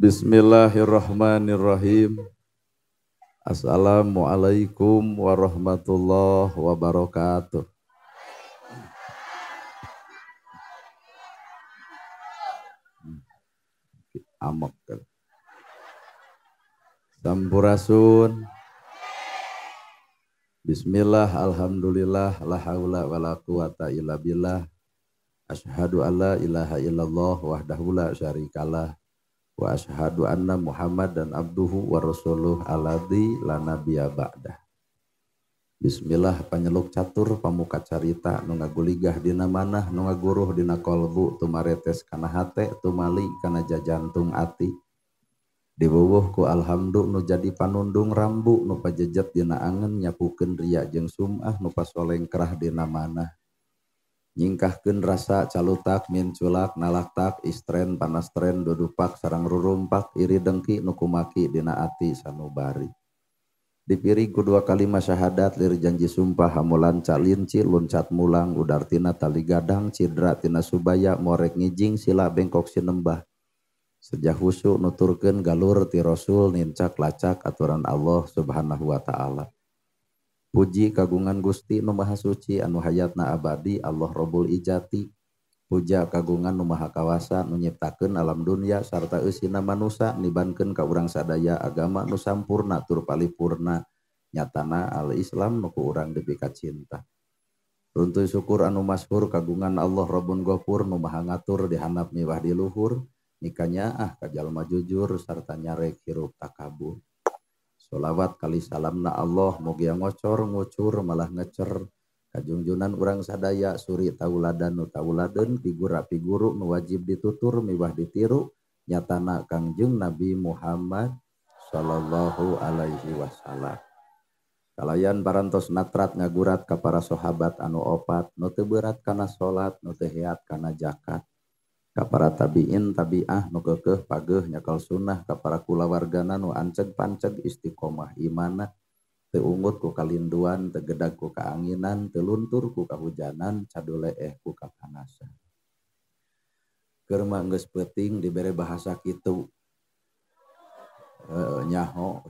Bismillahirrahmanirrahim. Assalamualaikum warahmatullahi wabarakatuh. Amok. Sampurasun. Bismillah, alhamdulillah, la haula wala quwata illa billah. Asyhadu alla ilaha illallah wahdahu la syarikalah. Wa asyhadu anna Muhammadan abduhu wa rasuluh alladzi la nabiyya ba'dah. Bismillah panyeluk catur pamuka carita nu ngaguligah dina manah nu ngaguruh dina kolbu tumaretes kana hate tumali kana jajantung ati. Diwuwuh ku alhamdu nu jadi panundung rambu nu pajejet dina angen nyapukeun ria jeung sum'ah nu pasoleng kerah dina manah. Nyingkahkeun rasa calutak minculak nalaktak istren panastren dudupak sarang rurumpak iri dengki nu kumaki dina ati sanubari. Dipiri ku dua kalimat syahadat lir janji sumpah hamulan calinci loncat mulang udartina tali gadang cidra tina subaya morek ngijing sila bengkok sinembah. Sejah husu nuturkeun galur ti Rasul nincak lacak aturan Allah Subhanahu wa taala. Puji kagungan Gusti nu Maha Suci anu hayatna abadi Allah Rabbul Ijati. Puja kagungan nu Maha Kawasa nu nyiptakeun alam dunya sarta eusina manusa nibankeun ka urang sadaya agama nu sampurna tur palipurna nyatana al-Islam nu ku urang dipika cinta. Runtuy syukur anu masyhur kagungan Allah Rabbun Ghafur nu Maha ngatur di handap miwah di luhur nikanya ah ka jalma jujur sarta nyarek hirup takabur. Sholawat kali salamna Allah mugia ngocor ngucur malah ngecer kajungjunan urang sadaya suri tauladan nu tauladeun pigura piguru nu wajib ditutur miwah ditiru nyatana Kangjeng Nabi Muhammad sallallahu alaihi wasallam. Kalayan parantos natrat ngagurat ka para sahabat anu opat nu teu berat kana salat nu teu heat kana zakat. Ka para tabiin tabiah nu keukeuh pageuh nyakal sunnah ka para kulawargana nu anceg panceg istiqomah imanah teu ungut ku kalinduan teu gedag ku kaanginan teu luntur ku kahujanan caduleeh ku kapanasan. Keur mah geus peuting dibere bahasa kitu nyaho.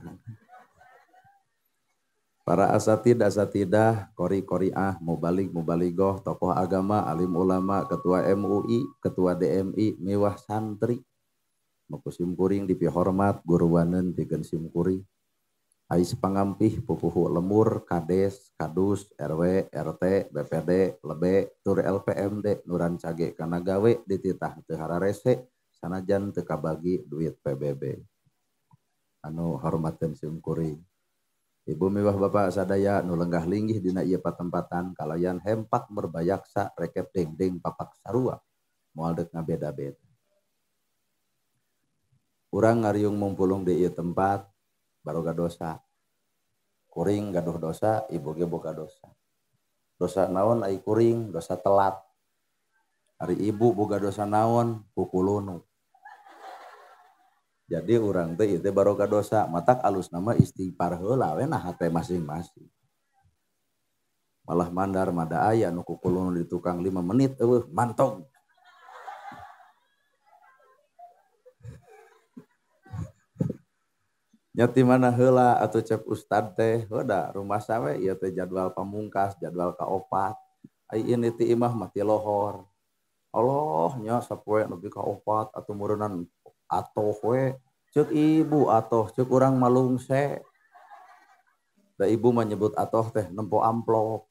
Para asatid asatidah, kori koriah, mubalik mubaligoh, tokoh agama, alim ulama, ketua MUI, ketua DMI, miwah santri. Nu ku simkuring dipihormat, guruwaneun pikeun simkuring. Ais pangampih pupuhu lemur, kades, kadus, RW, RT, BPD, lebe, tur LPMD, nuran cage kana gawe dititah teu hararese, sanajan teu kabagi duit PBB. Anu hormateun simkuring. Ibu miwah bapak sadaya nu lenggah linggih dina ieu patempatan kalayan hempak merbayaksa rekep dengdeng papak sarua moal deuk ngabeda-beda. Urang ngariung mumpulung di ieu tempat baroga dosa. Kuring gaduh dosa, ibu ge boga dosa. Dosa naon ai kuring? Dosa telat. Ari ibu boga dosa naon? Kukulunu. Jadi urang teh ieu teh baroga dosa, matak alus nama istighfar heula we nah hate masing-masing. Malah mandar mada aya nu kukulunu di tukang 5 menit eueuh mantog. Nya ti mana heula atuh cep ustad teh, heuda rumah sawe ieu teh jadwal pamungkas, jadwal kaopat. Ai ini ti imah mah ti lohor. Allah nya sapoe nepi ka opat atuh meureunnan atoh we ceuk ibu atoh ceuk urang malungse. Da ibu mah nyebut atoh teh nempo amplop.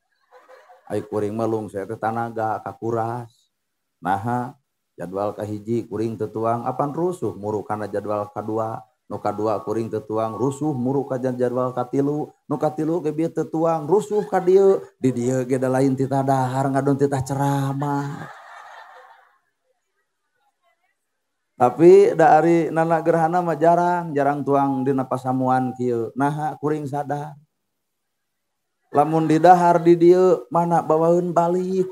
Ai kuring mah lungse teh tanaga kakuras. Naha jadwal kahiji kuring teu tuang apan rusuh muru kana jadwal kadua. Nu kadua kuring teu tuang rusuh muru ka jadwal katilu. Nu katilu ge bieu teu tuang rusuh ka dieu. Di dieu ge da lain titah dahar ngadon titah ceramah. Tapi dari nana gerhana mah jarang, jarang tuang dina pasamuan kieu. Naha kuring sadar. Lamun didahar di dieu mana bawaeun balik.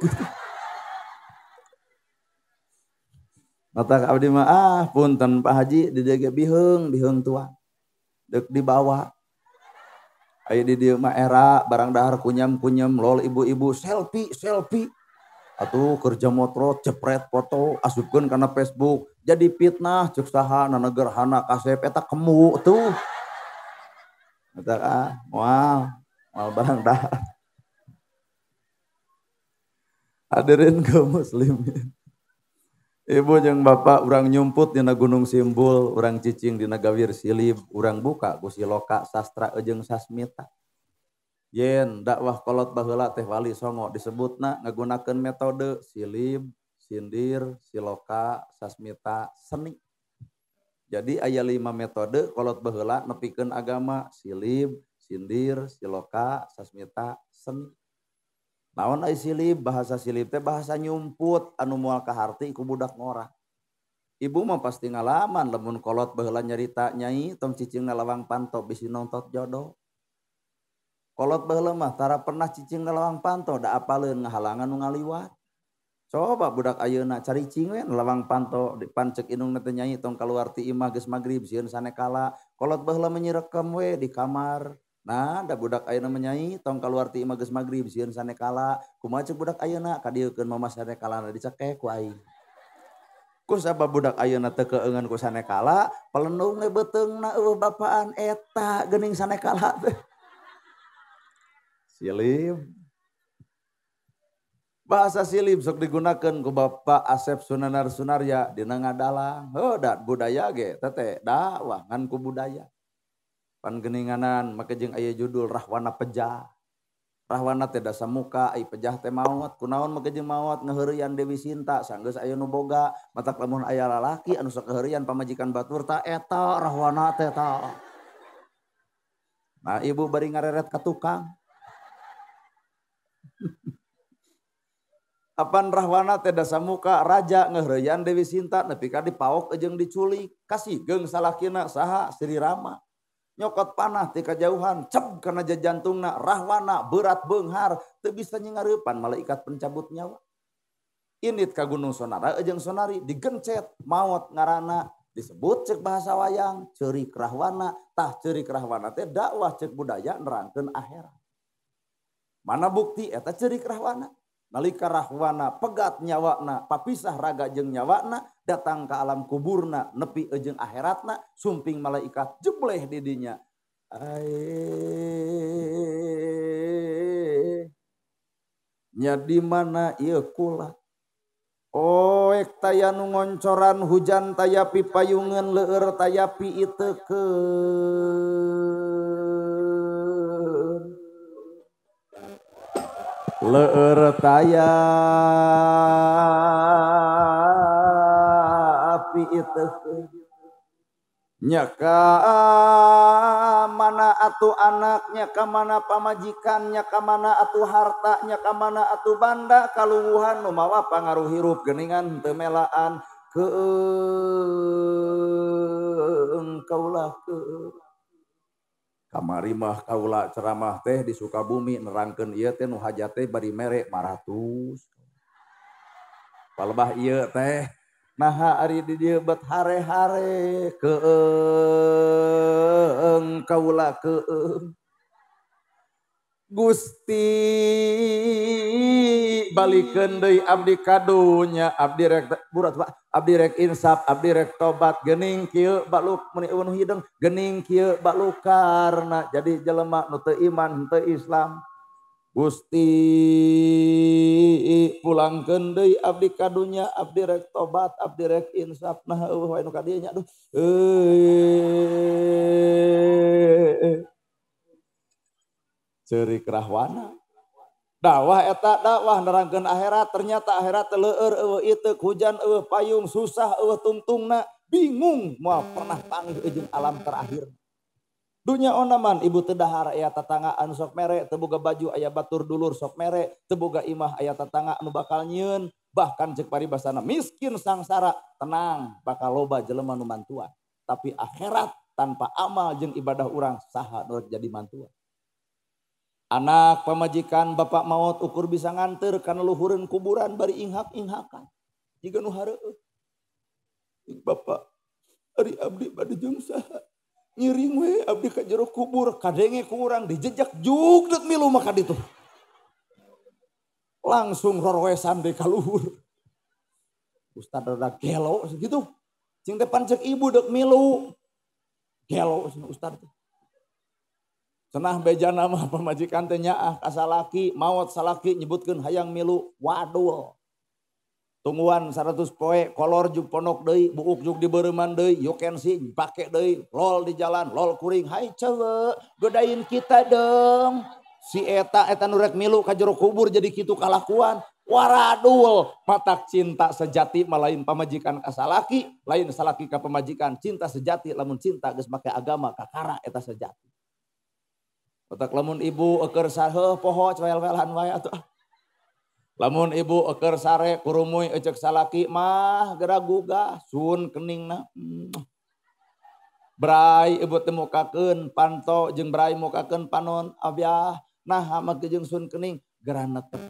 Matak abdi mah ah punten Pak Haji di dieu ge biheung, biheung tuang. Deuk dibawa. Aya di dieu mah era barang dahar kunyam-kunyam lol ibu-ibu selfie, selfie. Atuh kerja motro cepret foto asupkeun kana Facebook jadi fitnah ceuk saha na gerhana kasep eta kemu tuh. Eta ah moal moal barang dah. Hadirin kaum muslimin. Ibu jeung bapak urang nyumput dina Gunung Simbul, urang cicing dina Gawir Silib, urang buka ku siloka sastra jeung sasmita. Yen dakwah kolot baheula teh Wali Songo disebutna ngagunakeun metode silib, sindir, siloka, sasmita, seni. Jadi aya 5 metode kolot baheula nepikeun agama, silib, sindir, siloka, sasmita, seni. Naon ai silib? Bahasa silib teh bahasa nyumput anu moal kaharti ku budak ngora. Ibu mah pasti ngalaman lamun kolot baheula nyarita nyai tong cicing na lawang panto bisi nontot jodoh. Kolot baheula mah tara pernah cicing na lawang panto da apaleun ngahalangan nu ngaliwat. Coba budak ayeuna cari cing we lawang panto dipancek indungna teh nyai tong kaluar ti imah geus magrib sieun sanekala. Kolot baheula menyirekem we di kamar. Nah, da budak ayeuna menyai tong kaluar ti imah geus magrib sieun sanekala. Kumaha ceuk budak ayeuna kadieukeun mama sanekalana dicekek ku aing. Ku sabab budak ayeuna teu keungeun ku sanekala, pelendung we beuteungna eueuh bapaan eta geuning sanekala teh. Silib. Bahasa silib sok digunakeun ku Bapak Asep Sunanar Sunarya dina ngadalang. Heuh da budaya ge teh dakwah ngan ku budaya. Pan geninganan make jeung aya judul Rahwana Pejah. Rahwana teh dasa muka, ai pejah teh maot. Kunaon make jeung maot ngeuheureuyan Dewi Sinta sanggeus aya nu boga. Matak lamun aya lalaki anu sok ngeuheureuyan pamajikan batur ta eta Rahwana teh ta. Nah ibu bari ngareret ka tukang. Apan Rahwana teh dasa muka raja ngeuheureuyan Dewi Sinta nepi ka dipaok jeung diculik. Kasih geung salakina saha Sri Rama. Nyokot panah ti kajauhan cep kana jantungna Rahwana berat beunghar teu bisa nyingareupan malaikat pencabut nyawa. Indit ka Gunung Sonara jeung Sonari digencet maot ngaranna disebut cek bahasa wayang ceurik Rahwana. Tah ceurik Rahwana teh dakwah cek budaya nerangkeun akhirat. Mana bukti eta ceurik Rahwana? Nalika Rahwana pegat nyawana, papisah raga jeung nyawana, datang ke alam kuburna, nepi jeung akhiratna, sumping malaikat jebleh di dinya. Ae nya di mana ieu kula? Oek taya nu ngoncoran hujan taya pipayungeun leueur taya piitekeun. Leur taya api itu nyaka mana atuh anaknya ka mana pamajikannya ka mana atuh hartanya ka mana atuh banda kalungguhan nu mawa pangaruh hirup geuningan teu melaan keung kaulah keung. Kamari mah kaula ceramah teh di Sukabumi nerangkeun ieu teh nu hajat teh bari mere 500. Palebah ieu teh naha ari di dieu bet hare-hare keung kaula keung. Gusti balikeun deui abdi ka dunya abdi rek burat Pak abdi rek insaf abdi rek tobat geuning kieu baluk meuni eueuh nu hideung geuning kieu balukarna jadi jelema nu teu iman teu Islam. Gusti pulangkeun deui abdi ka dunya abdi rek tobat abdi rek insaf nah eueuh wae nu ka dieu nya aduh ceurik Rahwana. Dakwah eta dakwah nerangkeun akhirat ternyata akhirat teh leueur eueuh iteuk hujan eueuh payung susah eueuh tungtungna bingung moal pernah panggih jeung alam terakhir. Dunya onaman ibu teu dahar aya tatangga anu sok mere teu boga baju aya batur dulur sok mere teu boga imah aya tatangga anu bakal nyieun bahkan ceuk paribasana miskin sangsara tenang bakal loba jelema nu mantuan tapi akhirat tanpa amal jeung ibadah urang saha nu jadi mantuan. Anak pamajikan bapak maot ukur bisa nganter kana luhureun kuburan bari inghak-inghakan. Jiga nu hareueuh. Bapak ari abdi bade jeung saha? Ngiring we abdi ka jero kubur kadenge ku urang dijejak jugdut milu mah ka ditu. Langsung roroesan deui ka luhur. Ustad rada gelo gitu. Cing teh pan cek ibu deuk milu. Gelo ustad teh. Cenah bejana mah pamajikan teh nyaah ka salaki, maot salaki nyebutkeun hayang milu, wadul. Tungguan 100 poe, kolor jug pondok deui, buuk jug dibeureuman deui, you can see pake deui, lol di jalan, lol kuring, hai cewek, godain kita dong. Si eta eta nu rek milu ka jero kubur jadi kitu kalakuan. Waradul, matak cinta sejati malain pamajikan ka salaki, lain salaki ka pamajikan. Cinta sejati lamun cinta geus make agama kakara eta sejati. Matak lamun ibu eukeur sareuh poho cewel-welan wae atuh. Lamun ibu eukeur sare kurumuy eceuk salaki mah geura gugah sun keningna. Brai ibu teh mukakeun panto jeung brai mukakeun panon abyah nah make jeung sun kening geura netep.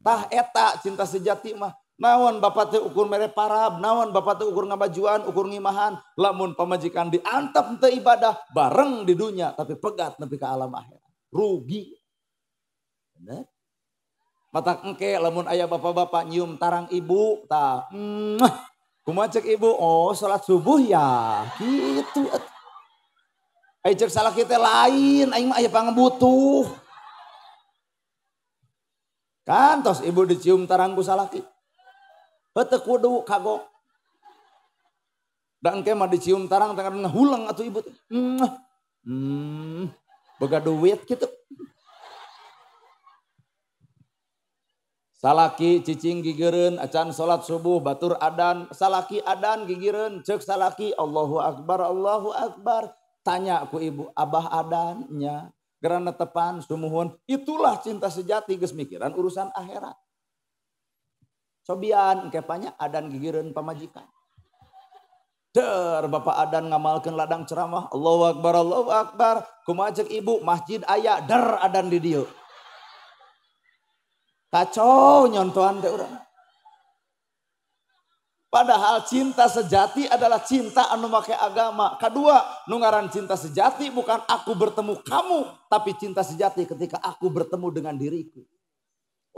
Tah eta cinta sejati mah. Naon bapak teh ukur mere parab, naon bapak teh ukur ngabajuan, ukur ngimahan. Lamun pamajikan diantep teu ibadah bareng di dunia tapi pegat nepi ka alam akhirat. Rugi. Bener? Matak engke lamun aya bapak-bapak nyium tarang ibu tah. Kumaha cek ibu? Oh, salat subuh ya. Gitu. Ai cek salaki teh lain, aing mah aya pangebutuh. Kantos ibu dicium tarang ku salaki. Heuh kudu kagok. Da engke mah dicium tarang teh ngahuleng atuh ibu teh. Boga duit kitu. Salaki cicing gigireun acan salat subuh batur adan, salaki adan gigireun ceuk salaki Allahu akbar Allahu akbar. Tanya ku ibu, abah adan nya? Gerana tepan sumuhun. Itulah cinta sejati geus mikiran urusan akhirat. Cobian engke panya adan gigireun pamajikan. Der bapak adan ngamalkeun ladang ceramah Allahu akbar Allahu akbar. Kumaha ceuk ibu masjid aya der adan di dieu. Kacau nyontohan teh urang. Padahal cinta sejati adalah cinta anu make agama. Kedua, nu ngaran cinta sejati bukan aku bertemu kamu, tapi cinta sejati ketika aku bertemu dengan diriku.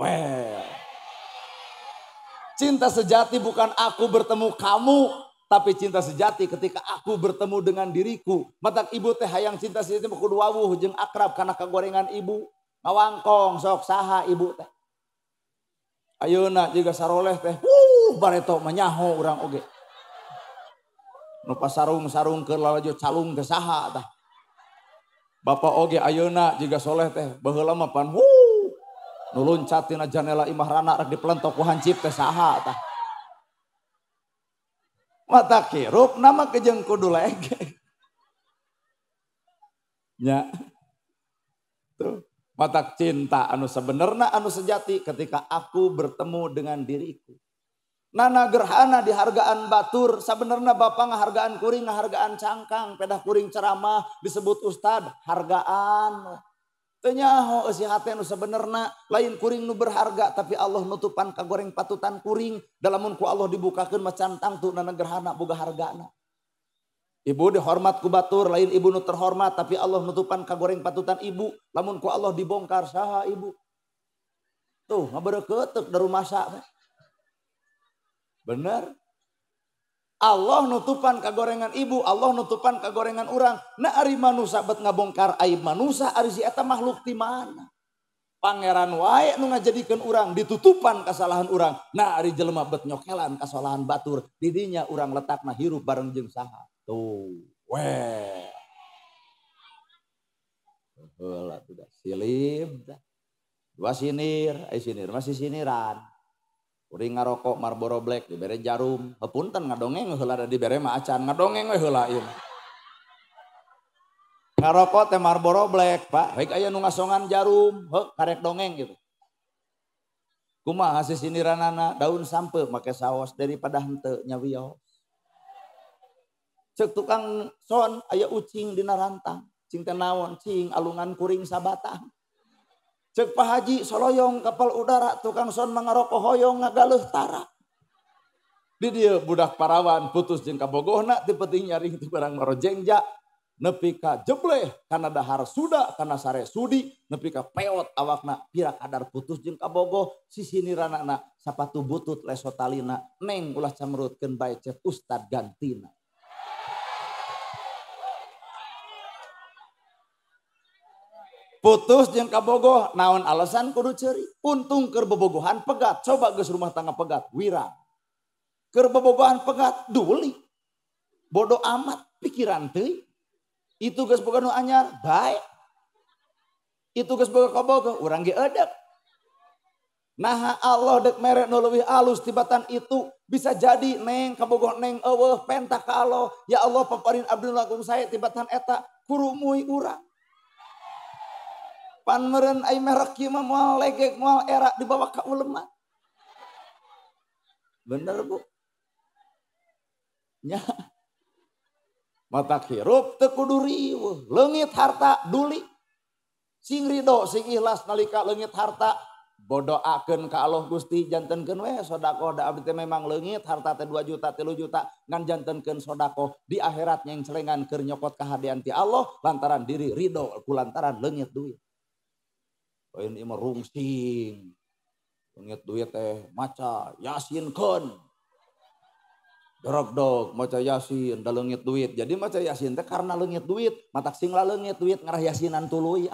Well. Cinta sejati bukan aku bertemu kamu, tapi cinta sejati ketika aku bertemu dengan diriku. Matak ibu teh hayang cinta sejati kudu wawuh jeung akrab kana kagorengan ibu. Ngawangkong sok saha ibu teh. Ayeuna jiga saroleh teh, bareto mah nyaho urang oge. Nu pasarung-sarung keur lalajo calung teh saha tah. Bapak oge ayeuna jiga soleh teh, baheula mah pan nu luncat tina janela imah rana rek dipelentok ku hancip teh saha tah. Mata kirup nama kejeng kudu lege. Nya. Tuh. Matak cinta anu sebenarnya anu sejati ketika aku bertemu dengan diriku. Nana gerhana dihargaan batur, sebenarnya bapak ngahargaan kuring, ngahargaan cangkang, pedah kuring ceramah disebut ustad, hargaan. Teu nyaho eusi hate nu sebenarna lain kuring nu berharga tapi Allah nutupan kagoreng patutan kuring, dalamun ku Allah dibukakeun macan tangtu nana gerhana boga hargana. Ibu dihormat ku batur, lain ibu nu terhormat tapi Allah nutupan kagoreng patutan ibu, lamun ku Allah dibongkar saha ibu. Tuh ngabeureukeuteup da rumasa. Bener? Allah nutupan kagorengan ibu, Allah nutupan kagorengan urang. Nah ari manusa bet ngabongkar aib manusa, ari si eta makhluk ti mana? Pangeran wae nu ngajadikeun urang ditutupan kesalahan urang. Nah ari jelema bet nyokelan kesalahan batur, didinya urang letakna hirup bareng jeung saha. Tuh, weh. Heula tuh dah silib dah. Dua sinir, ai sinir masih siniran. Kuring ngarokok Marlboro Black dibere jarum. Hepunten ngadongeng heula da dibere mah acan, ngadongeng we heula ieu. Ngarokok teh Marlboro Black, Pak. Baik aya nu ngasongan jarum, heuh karek dongeng gitu. Kumaha sisiniranana daun sampe make saos daripada henteu nyawios. Cek tukang son aya ucing dina rantang, cing teh naon cing alungan kuring sabatang. Cek Pak Haji soloyong kapal udara tukang son mangarokok hoyong ngagaleuh tara. Di dieu budak parawan putus jeung kabogohna ti penting nyaring ti barang marojengja. Nepi ka jebleh kana dahar suda kana sare sudi nepi ka peot awakna pira kadar putus jeung kabogoh sisiniranana sapatu butut leso talina neng ulah camrutkeun bae cek ustad gantina. Putus jeung kabogoh naon alasan kudu ceuri untung keur bobogohan pegat coba geus rumah tangga pegat wirang keur bobogohan pegat duli bodoh amat pikiran teuing itu geus boga nu anyar bae itu geus boga kabogoh urang ge eudek naha Allah dek mere nu leuwih alus tibatan itu bisa jadi neng kabogoh neng eueuh penta ka Allah ya Allah paparin abdi langkung sae tibatan eta kurumuy urang. Pan meureun ai merek ieu mah moal legek moal era dibawa ka ulema. Bener Bu. Nya. Matak hirup teu kudu riweuh, leungit harta duli. Sing ridho sing ikhlas nalika leungit harta bodoakeun ka Allah Gusti jantenkeun we sedekah da abdi teh memang leungit harta teh 2 juta 3 juta ngan jantenkeun sedekah di akhirat nyengcelengan keur nyokot kahadean ti Allah lantaran diri ridho kulantaran leungit duit. Lain ieu mah rungsing. Leungit duit teh maca yasinkeun. Dorog-dog maca yasin da leungit duit. Jadi maca yasin teh karena leungit duit, matak sing laleungit duit ngarah yasinan tuluy.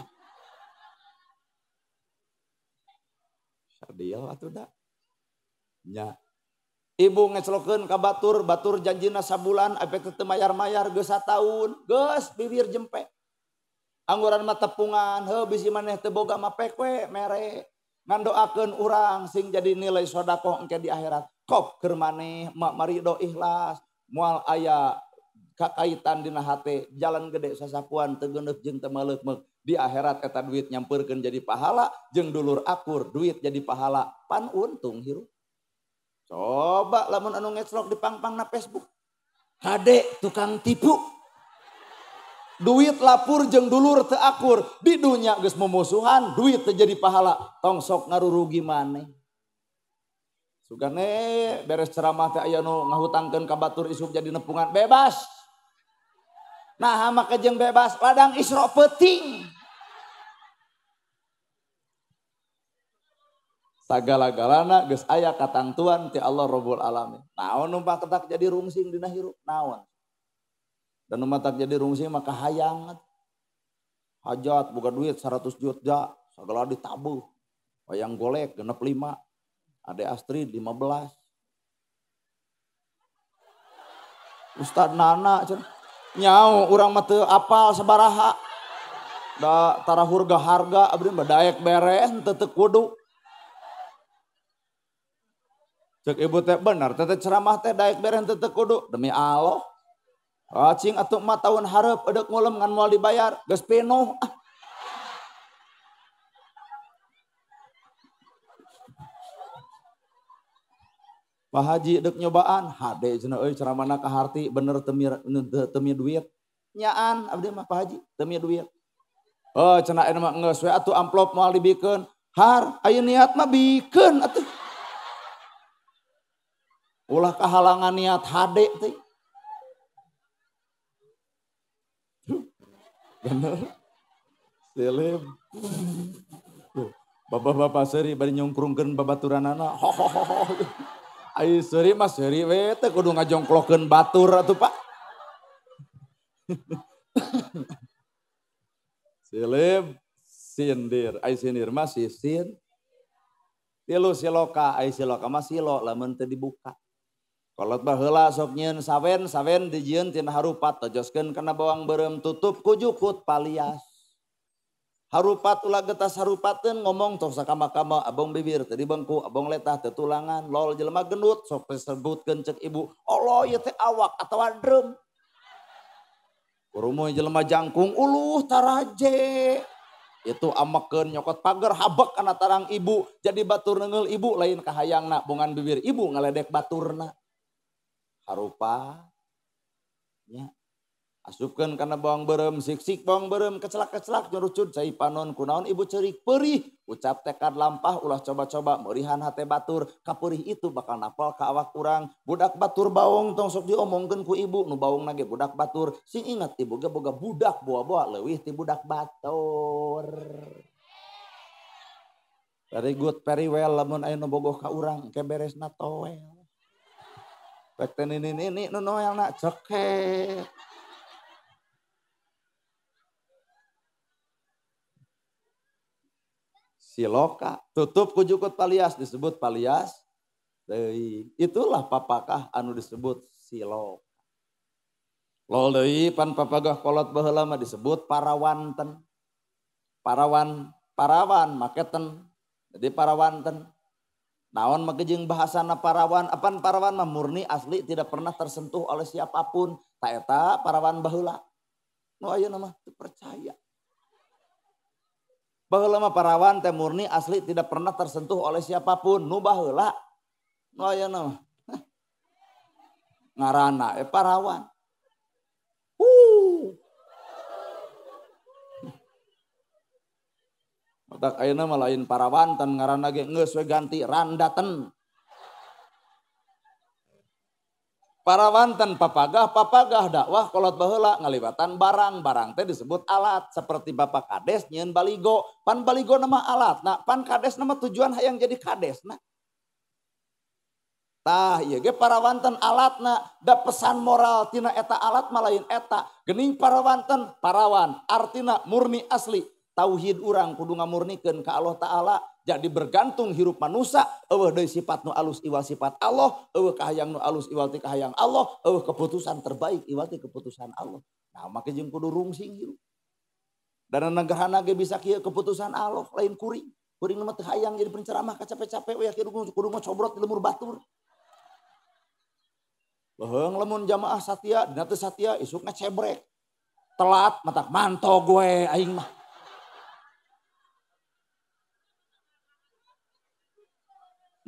Dia atuh da. Nya. Ibu ngeclokeun ka batur, batur janjina sabulan apek teu mayar-mayar geus sataun, geus bibir jempe. Angguran mah tepungan, heuh bisi maneh teu boga mah pek we mere. Ngandoakeun urang sing jadi nilai sedekah engke di akhirat. Kop keur maneh mak marido ikhlas, moal aya kakaitan dina hate, jalan gede sasapuan teu geuneuh jeung teu maleukmeuk. Di akhirat eta duit nyamperkeun jadi pahala jeung dulur akur duit jadi pahala pan untung hirup. Coba lamun anu ngeclok di pangpangna Facebook. Kade tukang tipu. Duit lapur jeung dulur teu akur, di dunya geus mumusuhan, duit teu jadi pahala, tong sok ngarurugi maneh. Sugane beres ceramah teh aya nu ngahutangkeun ka batur isuk jadi nepungan bebas. Nah maka jeung bebas ladang Isra peuting. Sagala-galana geus aya katangtuan ti Allah Rabbul Alamin. Naon nu matak jadi rungsing dina hirup? Naon? Dan nu matak jadi rungsing maka hayang. Hajat boga duit 100 juta sagala ditabuh. Wayang golek genep 5. Ade Astrid 15. Ustad Nana cenah. Nyau urang mah teu apal sabaraha. Da tarahurga harga abdi mah daek beres teu teu kudu. Cek ibu teh bener teh ceramah teh daek beres teu teu kudu demi Allah. Acing atuh mah tahun hareup edeuk ngulem ngan moal dibayar geus pinuh. Ah. Pak Haji dek nyobaan hade cenah euy ceramahna kaharti bener teu duit. Nyaan abdi mah Pak Haji teu duit. Oh cenah eta mah geus we atuh amplop moal dibikeun. Har aya niat mah bikeun atuh. Ulah kahalangan niat hade teh. Bener. Seleb. Bapak-bapak seuri bari nyungkrungkeun babaturanana. Ho ho ho ho. Ai seuri mah seuri we teh kudu ngajongklokeun batur atuh Pak. Silib sindir, ai sindir mah sisin. Tilu siloka, ai siloka mah silo lamun teu dibuka. Kolot baheula sok nyieun sawen, sawen dijieun tina harupat tojoskeun kana bawang beureum tutup ku jukut palias. Harupat ulah getas harupateun ngomong tok sakama-kama abong bibir teu dibengku, abong letah teu tulangan, lol jelema gendut sok disebutkeun cek ibu, Allah ieu teh awak atawa drum. Kurumuy jelema jangkung uluh taraje. Itu amekeun nyokot pager habek kana tarang ibu, jadi batur neunggeul ibu lain kahayangna bongan bibir ibu ngaledek baturna. Harupa nya. Asupkeun kana bawang beureum, sik-sik bawang beureum, kecelak-kecelak nyerucud cai panon kunaon ibu ceurik perih. Ucap tekad lampah ulah coba-coba meurihan hate batur, kapeurih itu bakal napal ka awak urang. Budak batur baong tong sok diomongkeun ku ibu, nu baongna ge budak batur. Sing ingat ibu ge boga budak boa-boa leuwih ti budak batur. Very good, very well lamun aya nu bogoh ka urang engke beresna toel. Pek teh nini nu noelna ceket. Siloka, tutup ku jukut palias disebut palias deui. Itulah papakah anu disebut siloka. Lol deui pan papagah kolot baheula mah disebut parawanten. Parawan, parawan maketen. Jadi parawanten. Naon make jeung bahasana parawan, apan parawan mah murni asli tidak pernah tersentuh oleh siapapun. Ta eta parawan baheula. Nu ayeuna mah teu percaya. Baheula mah parawan teh murni asli tidak pernah tersentuh oleh siapapun. Nu baheula nu ayeuna mah ngaranna parawan. Matak ayeuna mah lain parawanten ngaranna ge geus we ganti randaten. Parawanten papagah papagah dakwah kolot baheula ngaliwatan barang, barang teh disebut alat seperti bapak kades nyieun baligo, pan baligo nama alat, nah pan kades nama tujuan hayang jadi kades nah. Tah ieu ge parawanten alatna, da pesan moral tina eta alat mah lain eta. Geuning parawanten parawan artina murni asli. Tauhid urang kudu ngamurnikeun ka Allah Ta'ala. Jadi bergantung hirup manusia, eueuh deui sifat nu alus iwal sifat Allah, eueuh kahayang nu alus iwal ti kahayang Allah, eueuh keputusan terbaik iwal ti keputusan Allah. Nah, make jeung kudu rungsing hirup. Dan negarana ge bisa kieu keputusan Allah, lain kuring. Kuring mah teu hayang jadi penceramah kacape-cape we kudu ngocobrot di lemur batur. Leuheung lamun jamaah satia, dina teu satia isukna cebrek. Telat matak manto gue aing mah.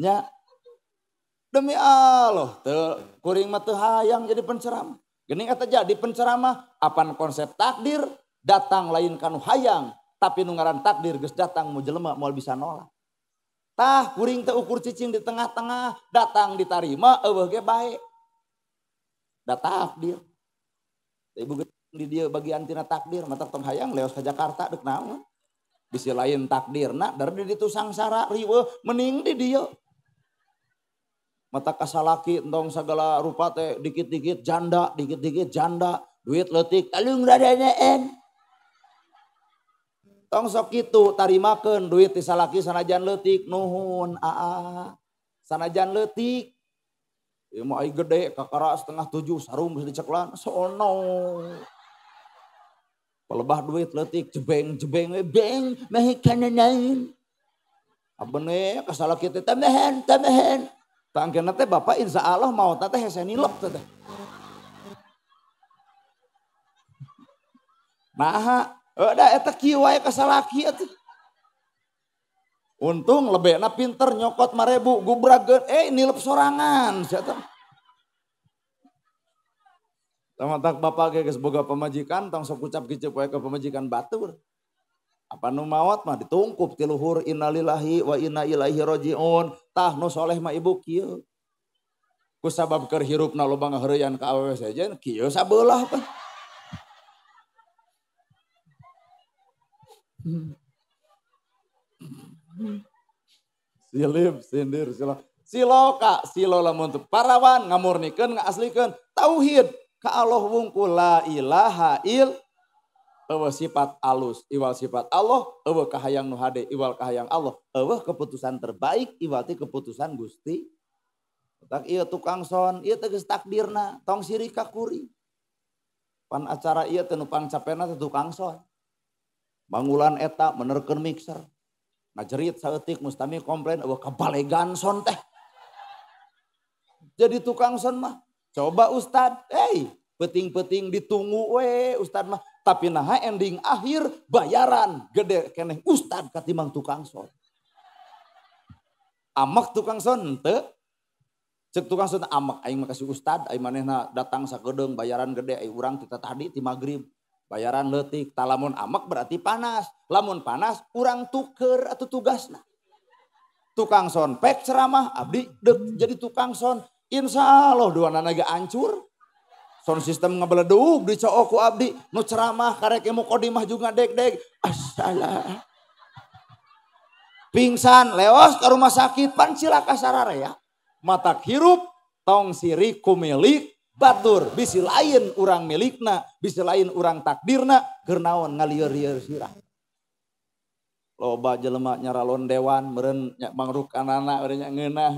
Nya demi Allah teu kuring mah teu hayang jadi penceramah. Geuning eta jadi penceramah apan konsep takdir datang lain kanu hayang, tapi nu ngaran takdir geus datang mu jelema moal bisa nolak. Tah kuring teu ukur cicing di tengah-tengah, datang ditarima eueuh ge bae. Da takdir. Ibu di dieu bagian tina takdir matak tong hayang leos ka Jakarta deuk naon. Bisi lain takdirna dari di ditu sangsara riweuh mending di dieu. Mata kasalaki entong segala rupa teh dikit-dikit janda, duit leutik alung radanaan. Tong sok kitu tarimakeun duit ti salaki sanajan leutik nuhun aa. Sanajan leutik ieu mah ai gede kakara 6:30 sarung geus diceklan sono. Pelebah duit leutik jebeng-jebeng we beng meh kananain. Abene kasalaki teh tambahan tambahan. Tangkena teh bapak insya Allah mau teh hese nilep teh. Nah, udah eta kieu wae ka salaki atuh. Untung lebehna pinter nyokot 5.000 gubrageun nilep sorangan sia teh. Tamatak bapak ge geus boga pamajikan tong sok ucap kicep wae ka pamajikan batur. Apa nu maot mah ditungkup ti luhur innalillahi wa inna ilaihi rajiun. Tah nu soleh mah ibu kieu. Ku sabab keur hirupna loba ngaheureuyan ka awewe sejen kieu sabeulah pan. Silip sindir silo. Siloka silo lamun teu parawan ngamurnikeun ngaaslikeun tauhid ka Allah wungkul la ilaha il eueuh sifat alus iwal sifat Allah, eueuh kahayang nu hade iwal kahayang Allah, eueuh keputusan terbaik iwal ti keputusan Gusti. Tak ieu tukang son, ieu teh geus takdirna, tong sirik ka kuring. Pan acara ieu teh nu pangcapena teh tukang son. Mangulan eta menerkeun mixer. Ngajerit saeutik mustami komplain eueuh kabalegan son teh. Jadi tukang son mah coba ustad, peuting-peuting ditunggu we ustad mah. Tapi nah ending akhir bayaran gede keneh ustad katimbang tukang son. Amak tukang son henteu. Cek tukang sound amek aing mah kasih ustad, aing manehna datang sakedeung bayaran gede, aing urang tita tadi ti magrib. Bayaran leutik, tah lamun amek berarti panas. Lamun panas urang tuker atuh tugasna. Tukang sound pek ceramah, abdi deuk jadi tukang sound. Insya Allah dua nana ge hancur. Sound system ngabeledug dicook ku abdi, nu ceramah karek muqaddimah juga deg-deg. Asalah. Pingsan leos ke rumah sakit pan cilaka sararea. Matak hirup tong sirik ku milik batur, bisi lain urang milikna, bisi lain urang takdirna, keur naon ngalieur-lieur sirah. Loba jelema nyaralon dewan meureun nya mangrukanana meureun nya ngeunah.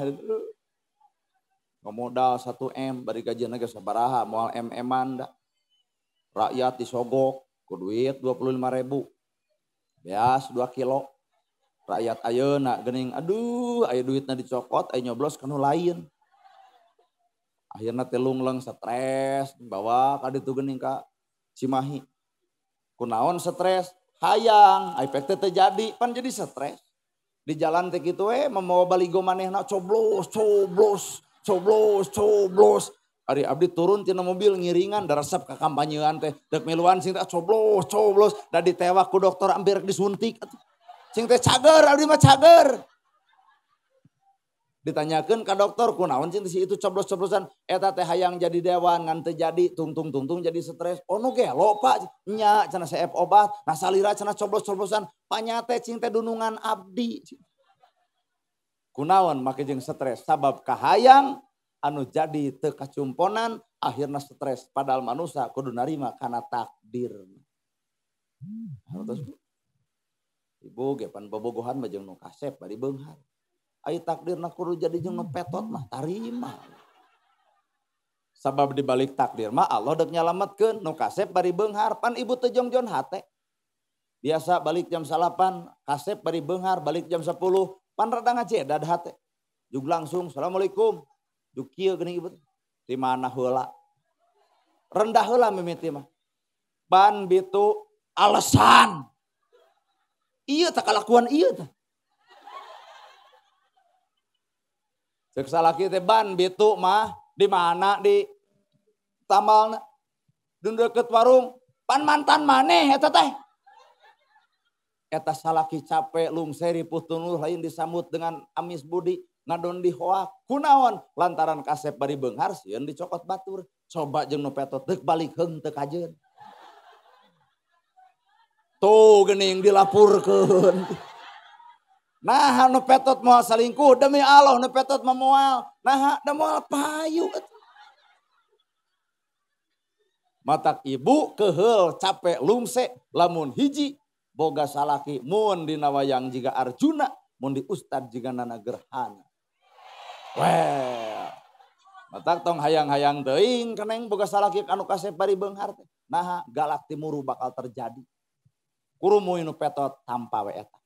Modal 1M bari gajian ge sabaraha moal MM-an da. Rakyat disogok ku duit 25.000. Beas 2 kilo. Rakyat ayeuna geuning aduh aya duitna dicokot aya nyoblos ka nu lain. Akhirna teh lungleng stres bawa ka ditu geuning ka Cimahi. Kunaon stres? Hayang ai pek teh teu jadi pan jadi stres. Di jalan teh kitu we mamawa baligo manehna coblos coblos. Coblos, coblos. Ari abdi turun tina mobil ngiringan daresep ka kampanyean teh. Dek miluan sing teh coblos, coblos. Da ditewak ku dokter hampir disuntik. Sing teh cager, abdi mah cager. Ditanyakeun ka dokter kunaon sing si itu coblos-coblosan. Eta teh hayang jadi dewan ngan teu jadi tungtung-tungtung jadi stres. Oh nu gelo Pak, nya cenah seep obat, nah salira cenah coblos-coblosan. Panyate cing teh dunungan abdi. Kunaon make jeung stres sabab kahayang anu jadi teu kacumponan akhirna stres padahal manusia kudu narima kana takdir. Terus ibu ge pan bobogohan mah jeung nu kasep bari beunghar. Ai takdirna kudu jadi jeung nu petot mah tarima. Sabab dibalik takdir mah Allah deuk nyalametkeun nu kasep bari beunghar pan ibu teu jongjon hate. Biasa balik jam 9, kasep bari beunghar balik jam 10. Pan rada ngajeda hate. Jug langsung assalamualaikum. Jug kieu geuning ibu. Di mana heula? Rendah heula mimiti mah. Ban bitu alasan. Ieu tah kalakuan ieu tah. Ceuk salaki teh ban bitu mah di mana di tamalna? Di deukeut warung. Pan mantan maneh eta teh. Eta salaki capek lungseri putunul lain disambut dengan amis budi ngadon dihoak kunaon lantaran kasep bari beunghar sieun dicokot batur coba jeung nu petot deuk balik heung teu kajeun tuh geuning dilapurkeun. Nah nu petot moal salingkuh demi Allah nu petot mah moal nah da moal payu. Matak ibu keheul capek lungse lamun hiji boga salaki mun dina wayang jiga Arjuna mun di ustad jiga Nana Gerhana. Well, matak tong hayang-hayang teuing keneng boga salaki anu kasep bari beunghar teh. Naha galak timuru bakal terjadi. Kurumuy nu petot tanpa we eta.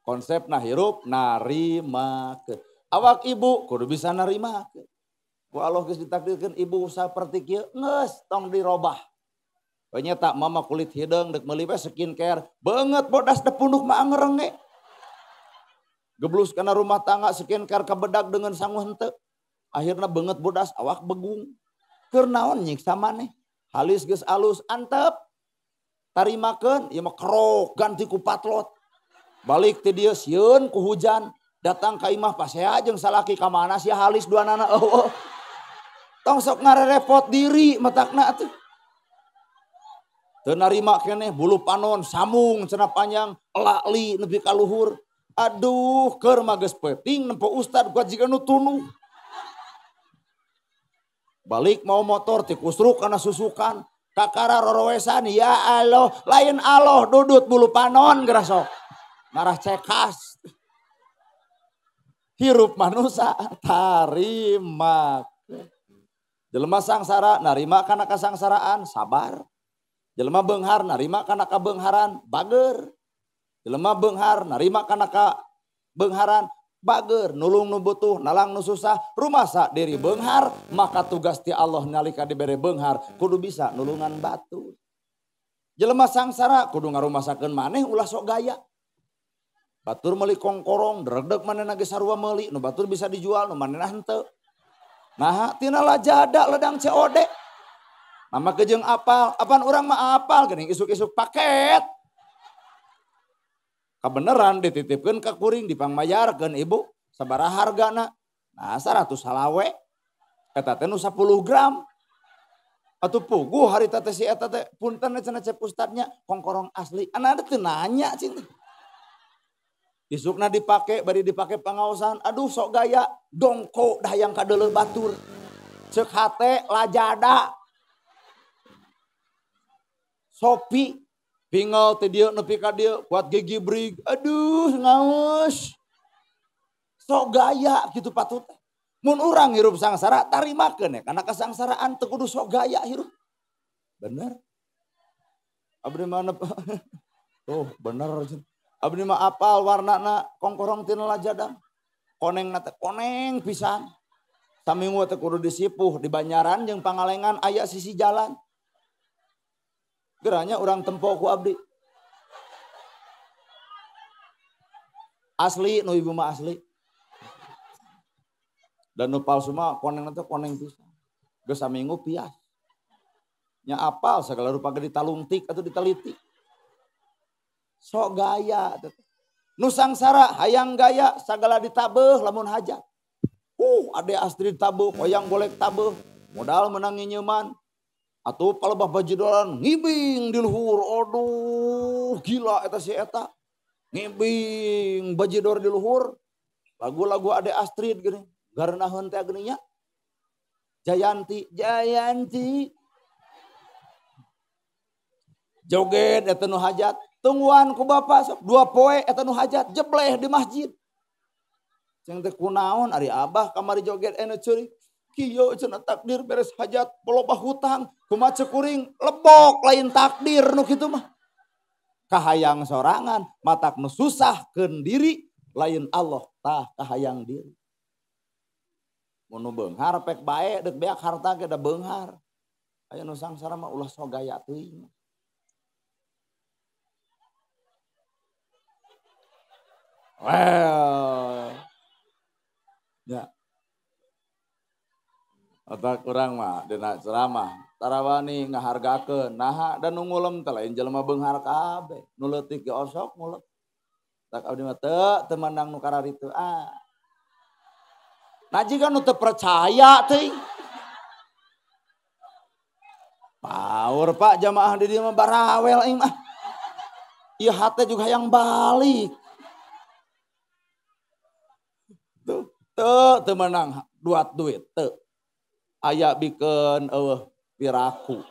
Konsepna hirup narimakeun. Awak ibu kudu bisa narimakeun. Ku Allah geus ditakdirkeun ibu saperti kieu geus tong dirobah. Nya tak mama kulit hideung deuk meuli we skincare, beungeut bodas da punduk mah angerenge. Geblus kana rumah tangga skincare kabedag dengan sangu henteu. Akhirna beungeut bodas awak begung. Keur naon nyiksa maneh? Halis geus alus antep. Tarimakeun ieu mah kerok ganti ku patlot. Balik ti dieu sieun ku hujan, datang ka imah pasea jeung salaki ka mana sia halis duanana eueuh. Tong sok ngarerepot diri matakna atuh. Teu narima keneh bulu panon samung cenah panjang elakli nepi ka luhur. Aduh keur mah geus peuting nempo ustad kuat jiga nu tunuh. Balik mau motor ti kusruk kana susukan kakara rorowesan ya Allah lain Allah dudut bulu panon geura sok. Ngarah cekas. Hirup manusia tarima. Jelema sangsara narima kana kasangsaraan sabar. Jelema beunghar narima kana kabeungharan bager. Jelema beunghar narima kana kabeungharan bager. Nulung nu butuh, nalang nu susah, rumasa diri beunghar, maka tugas ti Allah nalika dibere beunghar kudu bisa nulungan batur. Jelema sangsara kudu ngarumasakeun maneh ulah sok gaya. Batur meuli kongkorong, dregdeg manehna ge sarua meuli, nu batur bisa dijual, nu manehna henteu. Nah, tina lajada ledang COD. Mama kejeng apal, apaan urang mah apal geuning isuk-isuk paket. Kabeneran dititipkeun ka kuring dipangmayarkeun ibu, sabaraha hargana? Nah, 100 salawe. Eta teh nu 10 gram. Atuh puguh harita teh si eta teh punten cenah cep ustadnya kongkorong asli. Ana teu nanya cing. Isukna dipake bari dipake pangaosan, aduh sok gaya dongko dah yang kadeuleuh batur. Ceuk hate lajada. Sopi pingel teh dieu nepi ka dieu kuat gigi brig. Aduh ngaus. Sok gaya kitu patut. Mun urang hirup sangsara tarimakeun ya karena kesangsaraan teu kudu sok gaya hirup. Bener. Abdi mana tuh bener. Abdi mah apal warnana kongkorong tina lajada. Konengna teh koneng pisan. Saminggu teh kudu disipuh di Banyaran jeung Pangalengan aya sisi jalan. Geranya urang tempo ku abdi. Asli nu ibu mah asli. Dan nu palsu mah koneng teh koneng pisan. Geus saminggu pias. Nya apal segala rupa ge ditalungtik atau diteliti. Sok gaya teh. Nu sangsara hayang gaya sagala ditabeuh lamun hajat. Ade Astrid tabeuh, hoyang golek tabeuh, modal menang nginyeman. Atuh palebah bajidoran ngibing di luhur. Aduh, gila eta si eta. Ngibing bajidor di luhur. Lagu-lagu Ade Astrid geuning. Garnaheun teh geuning nya. Jayanti, Jayanti. Joget eta nu hajat. Tungguan ku bapak sok 2 poe eta nu hajat jebleh di masjid. Cing teh kunaon ari abah kamari joget anu ceurik. Kieu cenah takdir beres hajat loba hutang kumaha ceuk kuring lebok lain takdir nu kitu mah. Kahayang sorangan matak nu susahkeun diri lain Allah tah kahayang diri. Mun nu beunghar pek bae deuk beak harta ge da beunghar. Aya nu sangsara mah ulah sok gaya teuing. Well. Ya. Otak urang mah dina ceramah tarawani ngahargakeun naha dan nu ngulem teh lain jelema beunghar kabeh nu leutik ge osok ngulem. Tak abdi mah teu mandang nu kararitu ah. Nah jiga nu teu percaya teuing. Paur Pak jamaah di dieu mah barawel aing mah. Ieu hate juga hayang balik. Tuh teu menang duat duit teu. Aya bikeun eueuh piraku.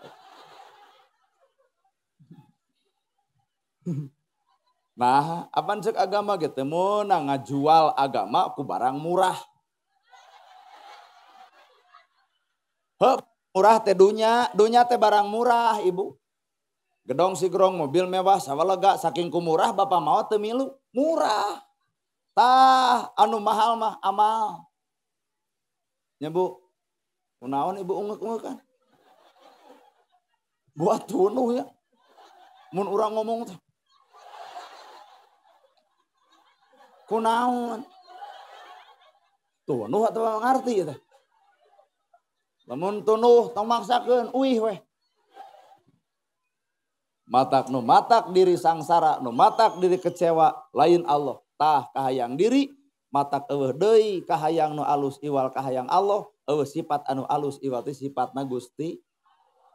Nah, apaan cek agama ge teu meunang ngajual agama ku barang murah. Heup, murah teh dunya, dunya teh barang murah, Ibu. Gedong sigrong mobil mewah sawalega saking ku murah bapak mau teu milu, murah. Tah anu mahal mah amal. Nya Bu. Kunaon ibu ungek-ungekan? Buat tunuh ya. Mun urang ngomong teh. Kunaon? Tunuh atuh ngarti teh. Lamun tunuh tong maksakeun uih weh. Matak nu matak diri sangsara, nu matak diri kecewa lain Allah. Tah kahayang diri matak eueuh deui kahayang nu alus iwal kahayang Allah. Eueuh sifat anu alus iwal teh sifatna Gusti.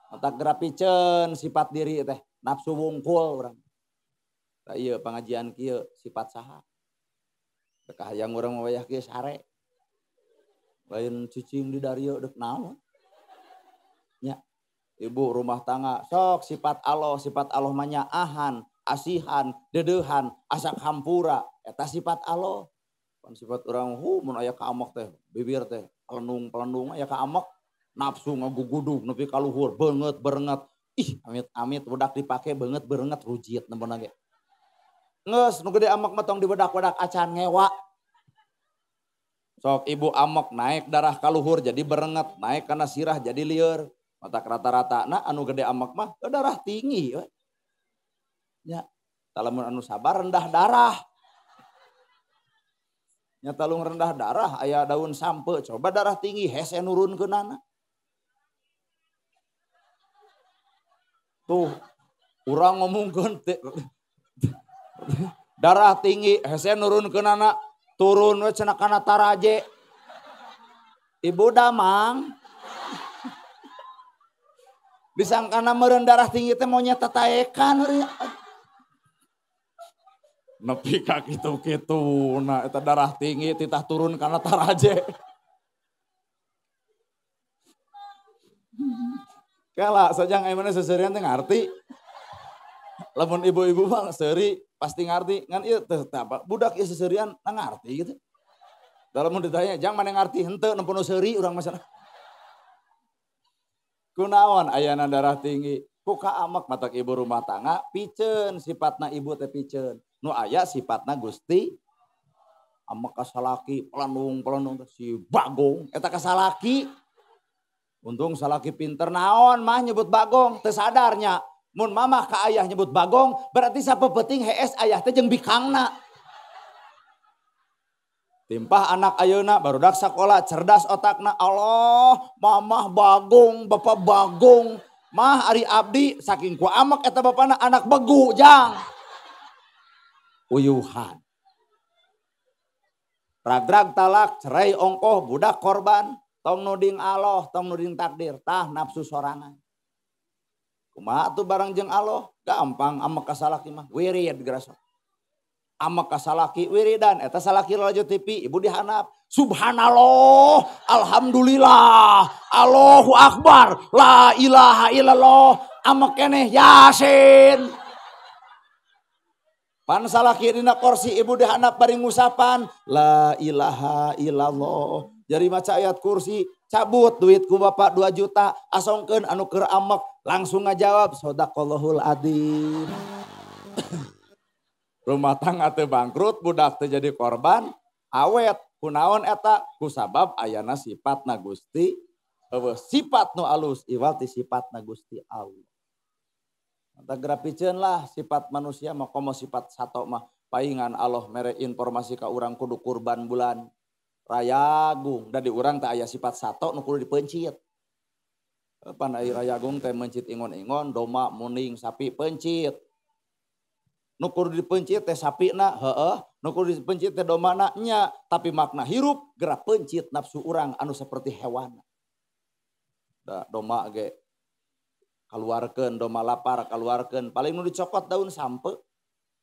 Matak gerapiceun sifat diri teh nafsu wungkul urang. Tah ieu pangajian kieu sifat saha? Teu kahayang urang mah wayah kieu sare. Lain cicing di darieu deuk naon. Nya ibu rumah tangga sok sifat Allah mah nyaahan, asihan, dedeuhan, asak hampura eta sifat Allah. Pan sifat urang mun aya ka amek teh bibir teh pelendung-pelendung aya ka amek nafsu ngagugudug nepi ka luhur beungeut berenget ih amit-amit wedak dipake beungeut berenget rujit nembona ge. Geus nu gede amek mah tong diwedak-wedak acan ngewa. Sok ibu amek naik darah ka luhur jadi berenget, naik kana sirah jadi lieur. Matak rata-rata na anu gede amek mah darah tinggi we. Nya, lamun anu sabar rendah darah. Nya talung rendah darah aya daun sampe, coba darah tinggi hese nurunkeunana. Tuh, urang ngomongkeun darah tinggi hese nurunkeunana, turun we cenah kana taraje. Ibu damang disangkana meureun darah tinggi teh monyet tataekan heureun. Nepi ka kitu-kitu nah eta darah tinggi titah turun kana taraje. Kala sajang aya mana seserian teh ngarti. Lamun ibu-ibu mah seuri pasti ngarti ngan ieu teh apa budak ieu seserian na ngarti gitu. Lamun ditanya jang mana ngarti henteu nempo nu seuri urang mah sana. Kunaon ayana darah tinggi? Ku kaamek matak ibu rumah tangga piceun sifatna ibu teh piceun. Nu aya sifatna Gusti amek ka salaki pelandung-pelandung si bagong eta ka salaki. Untung salaki pinter naon mah nyebut bagong teu sadarnya. Mun mamah ka ayah nyebut bagong berarti sapeupeting hees ayah teh jeung bikangna. Timpah anak ayeuna barudak sakola cerdas otakna, Allah mamah bagong bapak bagong mah ari abdi saking ku amek eta bapana anak begu jang. Uyuhan. Ragrag talak, cerai ongkoh, budak korban, tong nuding Allah, tong nuding takdir, tah nafsu sorangan. Kumaha tuh barang jeung Allah, gampang amek ka salaki mah, wirid gerasok. Amek ka salaki wiridan, eta salaki lalajo TV, ibu dihanap. Subhanallah, alhamdulillah, Allahu akbar, la ilaha illallah, amek keneh Yasin. Pan salaki dina kursi ibu dihandap bari ngusapan la ilaha illallah. Jadi maca ayat kursi, cabut duit ku bapak 2 juta, asongkeun anu keur amek, langsung ngajawab sadaqallahul adzim. Rumah tangga teu bangkrut, budak teu jadi korban, awet kunaon eta kusabab ayana sifatna Gusti, eueuh sifat nu alus iwal ti sifatna Gusti Allah. Mata grapiceun lah sifat manusia mah komo sifat sato mah paingan Allah mere informasi ka urang kudu kurban bulan Rayagung da di urang teh aya sifat sato nu kudu dipencit. Pan ai Rayagung teh mencit ingon-ingon, domba, muning, sapi pencit. Nu kudu dipencit teh sapina heueuh, nu kudu dipencit teh dombana nya, tapi makna hirup gerak pencit nafsu urang anu seperti hewan. Da domba ge kaluarkeun domba lapar kaluarkeun paling nu dicokot daun sampe.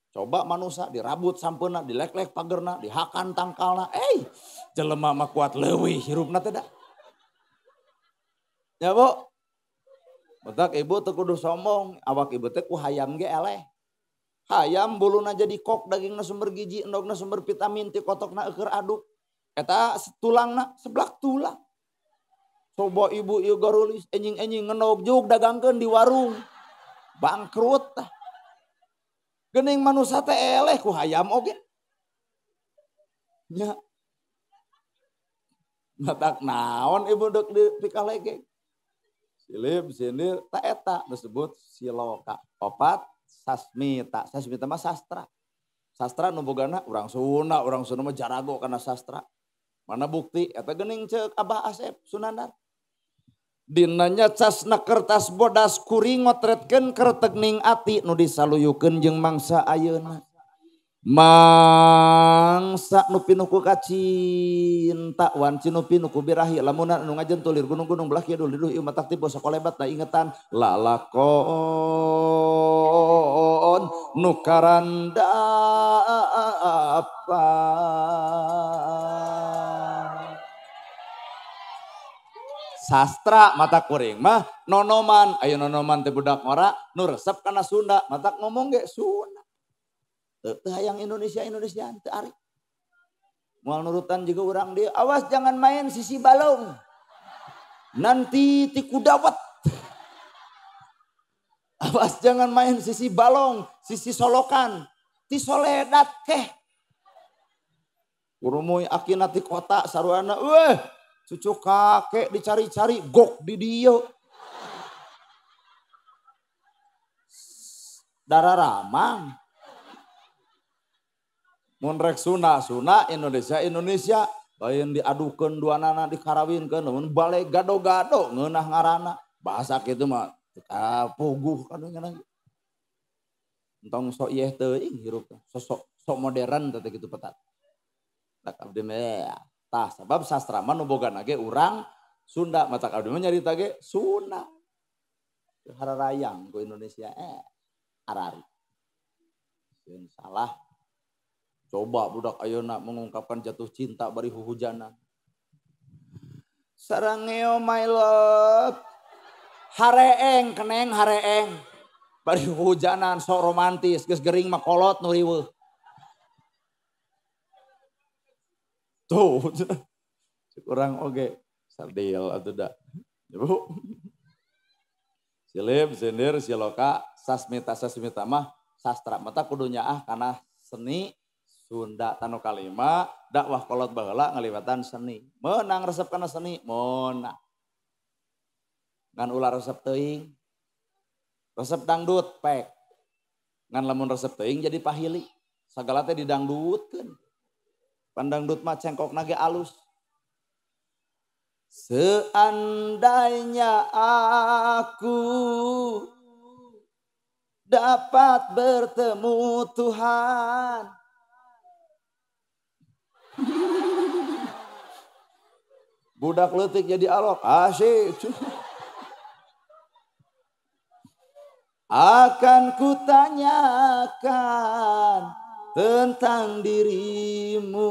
Coba manusia dirabut sampeuna, dilek-lek pagerna, dihakan tangkalna. Jelema mah kuat leuwih hirupna teh da. Ya Bu. Matak ibu teu kudu sombong, awak ibu teh ku hayam ge eleh. Hayam buluna jadi kok, dagingna sumber gizi, endogna sumber vitamin, ti kotokna eueur aduk. Eta tulangna seblak tulang. Coba ibu ieu garulis enjing-enjing ngenog juk dagangkeun di warung. Bangkrut tah. Geuning manusia teh eleh ku hayam oge. Nya. Matak naon ibu deuk dipikalegeg. Silip sindir ta eta disebut siloka. Opat sasmita. Sasmita mah sastra. Sastra nu bogana urang Sunda mah jarago kana sastra. Mana bukti eta geuning ceuk Abah Asep Sunandar. Dinanya casna kertas bodas kuring ngotretkeun kertekning ati nu disaluyukeun jeung mangsa ayeuna. Mangsa nu pinuh ku kacinta wanci nu pinuh ku birahi lamunan anu ngajentulir gunung-gunung belah kidul liduh ieu matak tipe sakolebat na ingetan lalakon nu karandapan. Sastra mata kuring mah nonoman, ayo nonoman teh budak ngora nu resep kana Sunda, matak ngomong ge Sunda. Teu hayang Indonesia Indonesiaan teu ari. Moal nurutan juga urang dieu, awas jangan main sisi balong. Nanti tiku dawet. Awas jangan main sisi balong, sisi solokan, ti soledat keh. Kurumuy akina ti kota saruana, weh. Cucu kakek dicari-cari, gok di dieu. Darah ramang. Mun rek Sunda Sunda, Indonesia Indonesia, lain diadukeun duanana dikarawinkeun mun balik gado-gado ngeunah ngaranna. Bahasa kitu mah kapuguh kadang-kadang. Entong sok ieu teuing hirup teh, sok sok modern teh kitu petat. Tak abdi mah tah sabab sastra mah nu bogana ge urang Sunda, matak abdi mah nyarita ge Sunda. Hararayang ku Indonesia arari. Sieun salah. Coba budak ayeuna mengungkapkan jatuh cinta bari huhujanan. Sarangeo my love. Hareeng keneng hareeng. Bari hujanan sok romantis geus gering mah kolot nu riweuh. Tuh. Kurang oge sardil atuh da. Bu. Silip, sindir, siloka, sasmita sasmita mah sastra mata kudu nyaah kana seni Sunda tanu kalima dakwah kolot baheula ngaliwatan seni. Meunang resep kana seni, meunang. Ngan ulah resep teuing. Resep dangdut pek. Ngan lamun resep teuing jadi pahili. Sagala teh didangdutkeun. Pandangdut mah cengkokna ge alus. Seandainya aku dapat bertemu Tuhan. Budak leutik jadi alok, asyik. Akan kutanyakan tentang dirimu.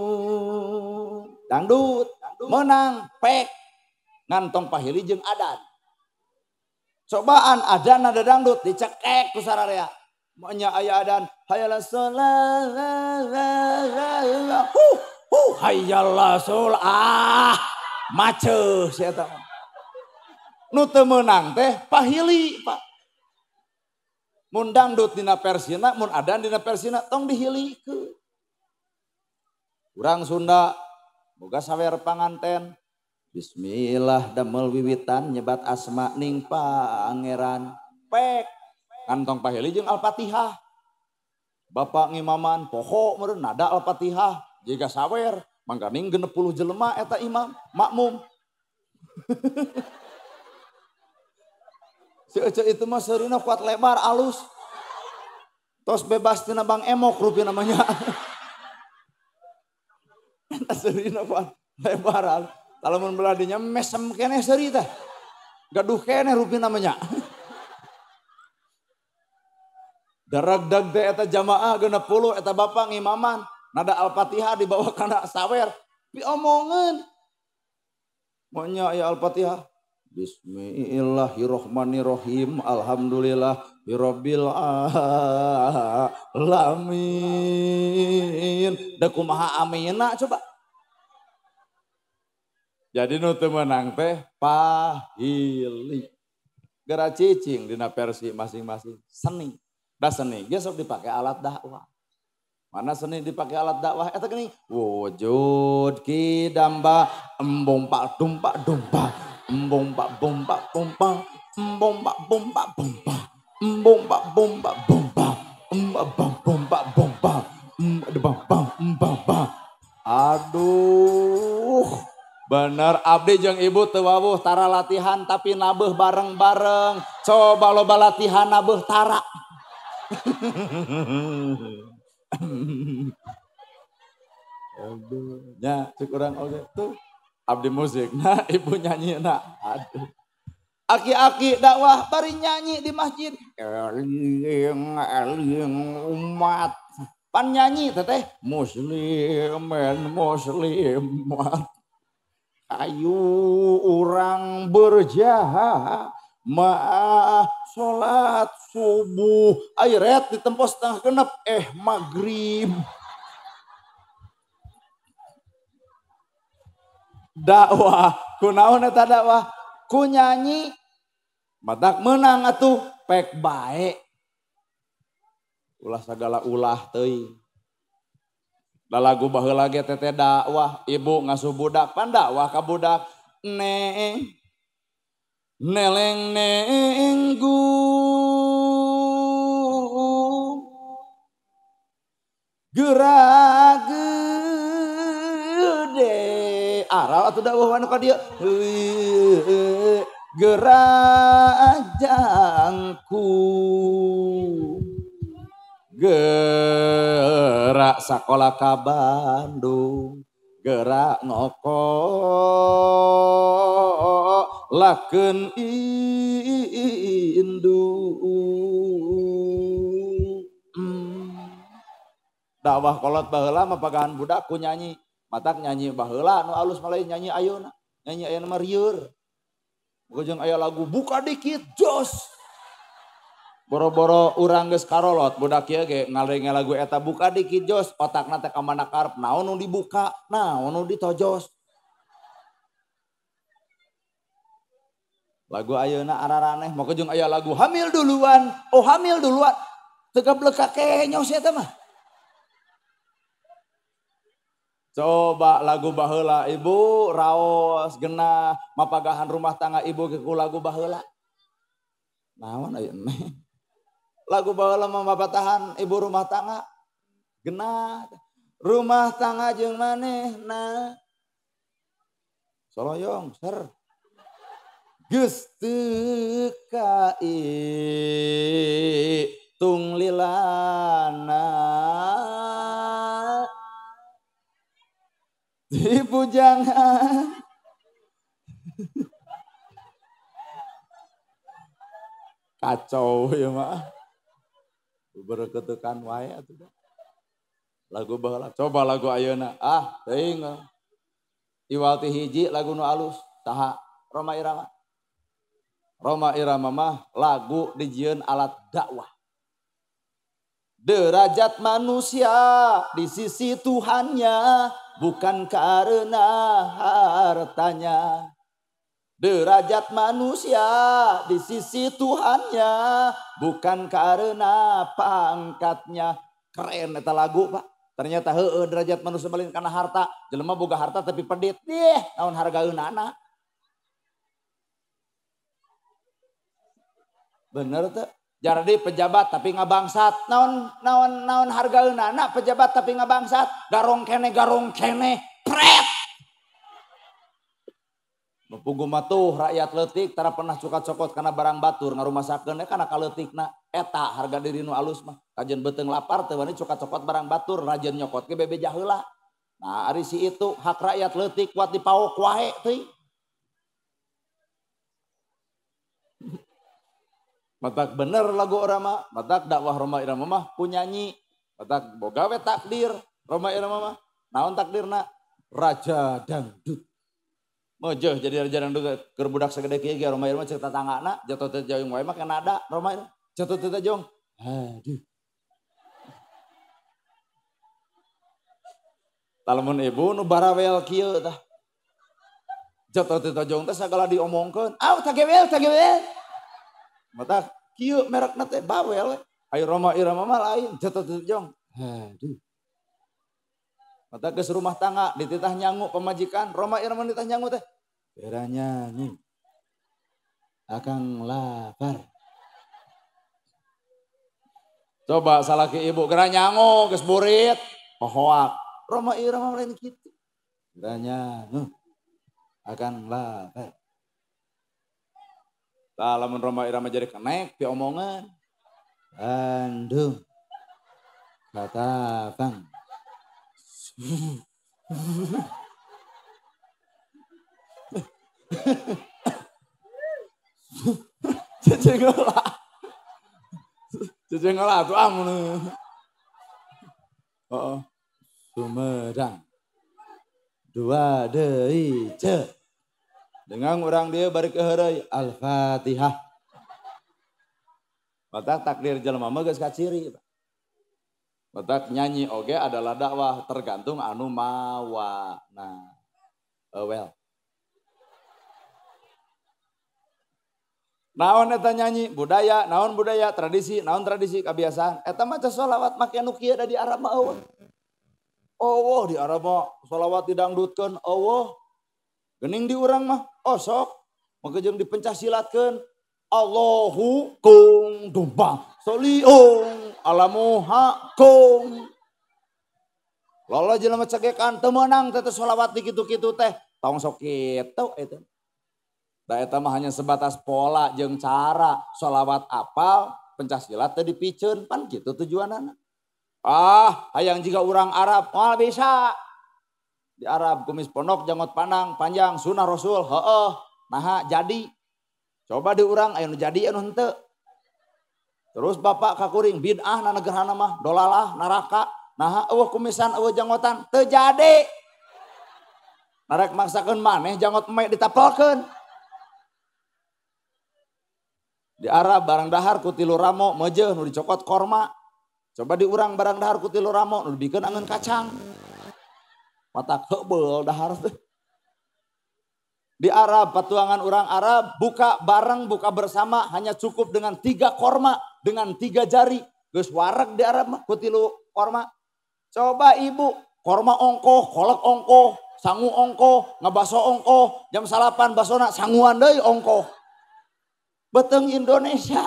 Dangdut, menang, pek. Ngantong pahili jeung adan. Cobaan adan ada dangdut dicekek ku sararea. Maunya aya adan, hayalah sholat, huh, huh, hayalah sholat, ah, maceuh si eta. Nu teu meunang teh pahili, Pak. Mun dangdut dina persina, mun adan dina persina tong dihilikeun. Urang Sunda boga sawer panganten. Bismillah damel wiwitan nyebat asma ning pangeran. Pek kantong pahili jeung Al-Fatihah. Bapak ngimaman poho meureun nada Al-Fatihah jiga sawer mangkaning 60 jelema eta imam makmum. Si ece itu mah seurina kuat lebar alus. Tos bebas tina Bang Emok rupi namanya. Eta seurina kuat lebar alus. Lamun beladinya mesem keneh seuri teh. Gaduh keneh rupi namanya. Darag-dag teh eta jamaah 60 eta bapak ngimaman. Nada Al-Fatihah dibawa kana sawer. Diomongeun. Monya ya Al-Fatihah. Bismillahirrohmanirrohim. Alhamdulillahirabbil alamin. Da kumaha amina coba. Jadi nu teu meunang teh pahili. Geura cicing dina versi masing-masing seni. Da seni ge sok dipake alat dakwah. Mana seni dipake alat dakwah eta geuning wujud kidamba embung pak dumpak dumpa embung pak bompak pompa embung pak bompak bompa embung pak bompak bompa embang bompak bompa embang bang embang bang. Aduh. Bener abdi jeung ibu teu wawuh tara latihan tapi nabeuh bareng-bareng. Coba loba latihan nabeuh tara. Aduh, nya cek urang oge tuh abdi musik nah ibu nyanyi nah. Aduh. Aki-aki dakwah bari nyanyi di masjid. Eling eling umat. Pan nyanyi teteh muslimin muslimat. Ayu orang berjaha maah sholat subuh airet ditempos setengah genep maghrib. Dakwah kunaon eta dakwah ku nyanyi matak menang atuh pek bae ulah sagala ulah teuing. Da lagu baheula ge teteh dakwah ibu ngasuh budak pan dakwah ka budak neng neleng nenggu geura atuh da eueuh anu ka dieu. Gerak jangku gerak sakola ka Bandung gerak ngoko lakeun indu. Dakwah kolot baheula mah pagahan budak ku nyanyi, matak nyanyi baheula nu alus mah lain nyanyi ayeuna, nyanyi ayeuna mah rieur. Jeung aya lagu buka dikit jos. Boro-boro urang geus karolot budak ieu ge ngalenge lagu eta buka dikit jos, otakna teh ka mana karep, naon nu dibuka, naon nu ditojos. Lagu ayeuna araraneh, maka jeung aya lagu hamil duluan, oh hamil duluan. Teu gablek ka kenyos eta mah. Coba lagu baheula ibu raos genah mapagahan rumah tangga ibu ke ku lagu baheula. Naon aya meh. Lagu baheula mah mapatahan ibu rumah tangga genah rumah tangga jeung manehna. Soloyong ser. Geus teu kaitung lilana. Di pujangan kacau ya mah berketekan wae atuh lagu baheula coba lagu ayeuna ah teuing iwal ti hiji lagu nu alus saha Rhoma Irama. Rhoma Irama mah lagu dijieun alat dakwah. Derajat manusia di sisi Tuhannya bukan karena hartanya. Derajat manusia di sisi Tuhannya bukan karena pangkatnya. Keren eta lagu Pak. Ternyata heueuh derajat manusia lain karena harta. Jelema boga harta tapi pedit. Dih, naon hargaeunana. Bener teu? Jadi pejabat tapi ngabangsat. Naon naon naon hargaeunana pejabat tapi ngabangsat. Garong kene pret. Mupugu matuh rakyat leutik tara pernah cukat cokot karena barang batur ngarumasakeun kana kaleutikna eta harga diri nu alus mah. Kajeun beuteung lapar teu wani cukat cokot barang batur rajeun nyokot ge bebeja heula. Nah ari si itu hak rakyat leutik kuat dipaok wae teuing. Matak bener lagu Rhoma, matak dakwah Rhoma Irama mah punyanyi, matak boga we takdir Rhoma Irama mah. Naon takdirna? Raja dangdut. Mojeh jadi raja dangdut keur budak sagede kieu ge Rhoma Irama cek tatanggana jatuh teh jauh wae mah kana nada Rhoma Irama. Jatuh teh jong. Aduh. Lamun ibu nu barawel kieu tah. Jatuh teh jong teh sagala diomongkeun. Aw tagewel tagewel. Mata kieu merekna teh bawel. Ayo Rhoma Irama mah lain jatuh teh jong. Aduh. Mata geus rumah tangga dititah nyangu pamajikan, Rhoma Irama dititah nyangu teh. Bera nyanyi. Akang lapar. Coba salaki ibu gera nyangu geus burit, pohoak. Rhoma Irama lain kitu. Bera nyangu. Akang lapar. Tah lamun Rhoma Irama jadi kenek pi omongan. Bandung. Kata bang. Cecengola. Cecengola tuh amun. Oh, Sumedang. Dua deui ce. Dengan orang dia bari keheureuy Al-Fatihah. Matak takdir jelema mah geus kaciri. Matak nyanyi oge adalah dakwah tergantung anu mawa. Nah, well. Naon eta nyanyi budaya, naon budaya, tradisi, naon tradisi kebiasaan. Eta maca sholawat make nu kieu da di Arab mah eueuh. Oh, di Arab mah sholawat didangdutkeun, eueuh. Gening di urang mah osok, maka jeung dipencah silatkeun. Allahu kung dumbang soliung alamu hakung. Lolo jelema cegekan teu meunang teh sholawat di kitu-kitu teh. Tong sok kitu eta. Da eta mah hanya sebatas pola jeung cara sholawat apal pencak silat teu dipiceun pan kitu tujuanana. Ah, hayang jiga urang Arab moal bisa. Di Arab kumis pondok janggot panang panjang sunah Rasul heueuh naha jadi. Coba di urang aya nu jadi anu henteu. Terus bapak kakuring bid'ah na negerhana mah dolalah neraka naha eueuh kumisan eueuh janggotan teu jadi. Narek maksakeun maneh janggot emek ditapelkeun. Di Arab barang dahar ku tilu ramo meujeuh nu dicokot korma. Coba di urang barang dahar ku tilu ramo nu dibikeun angeun kacang. Matak heubeul dahar teh. Di Arab, patuangan orang Arab buka bareng, buka bersama hanya cukup dengan 3 korma, dengan 3 jari. Geus wareg di Arab mah ku 3 korma. Coba ibu, korma ongkoh, kolak ongkoh, sangu ongkoh, ngabaso ongkoh, jam salapan basona sanguan deui ongkoh. Beteng Indonesia.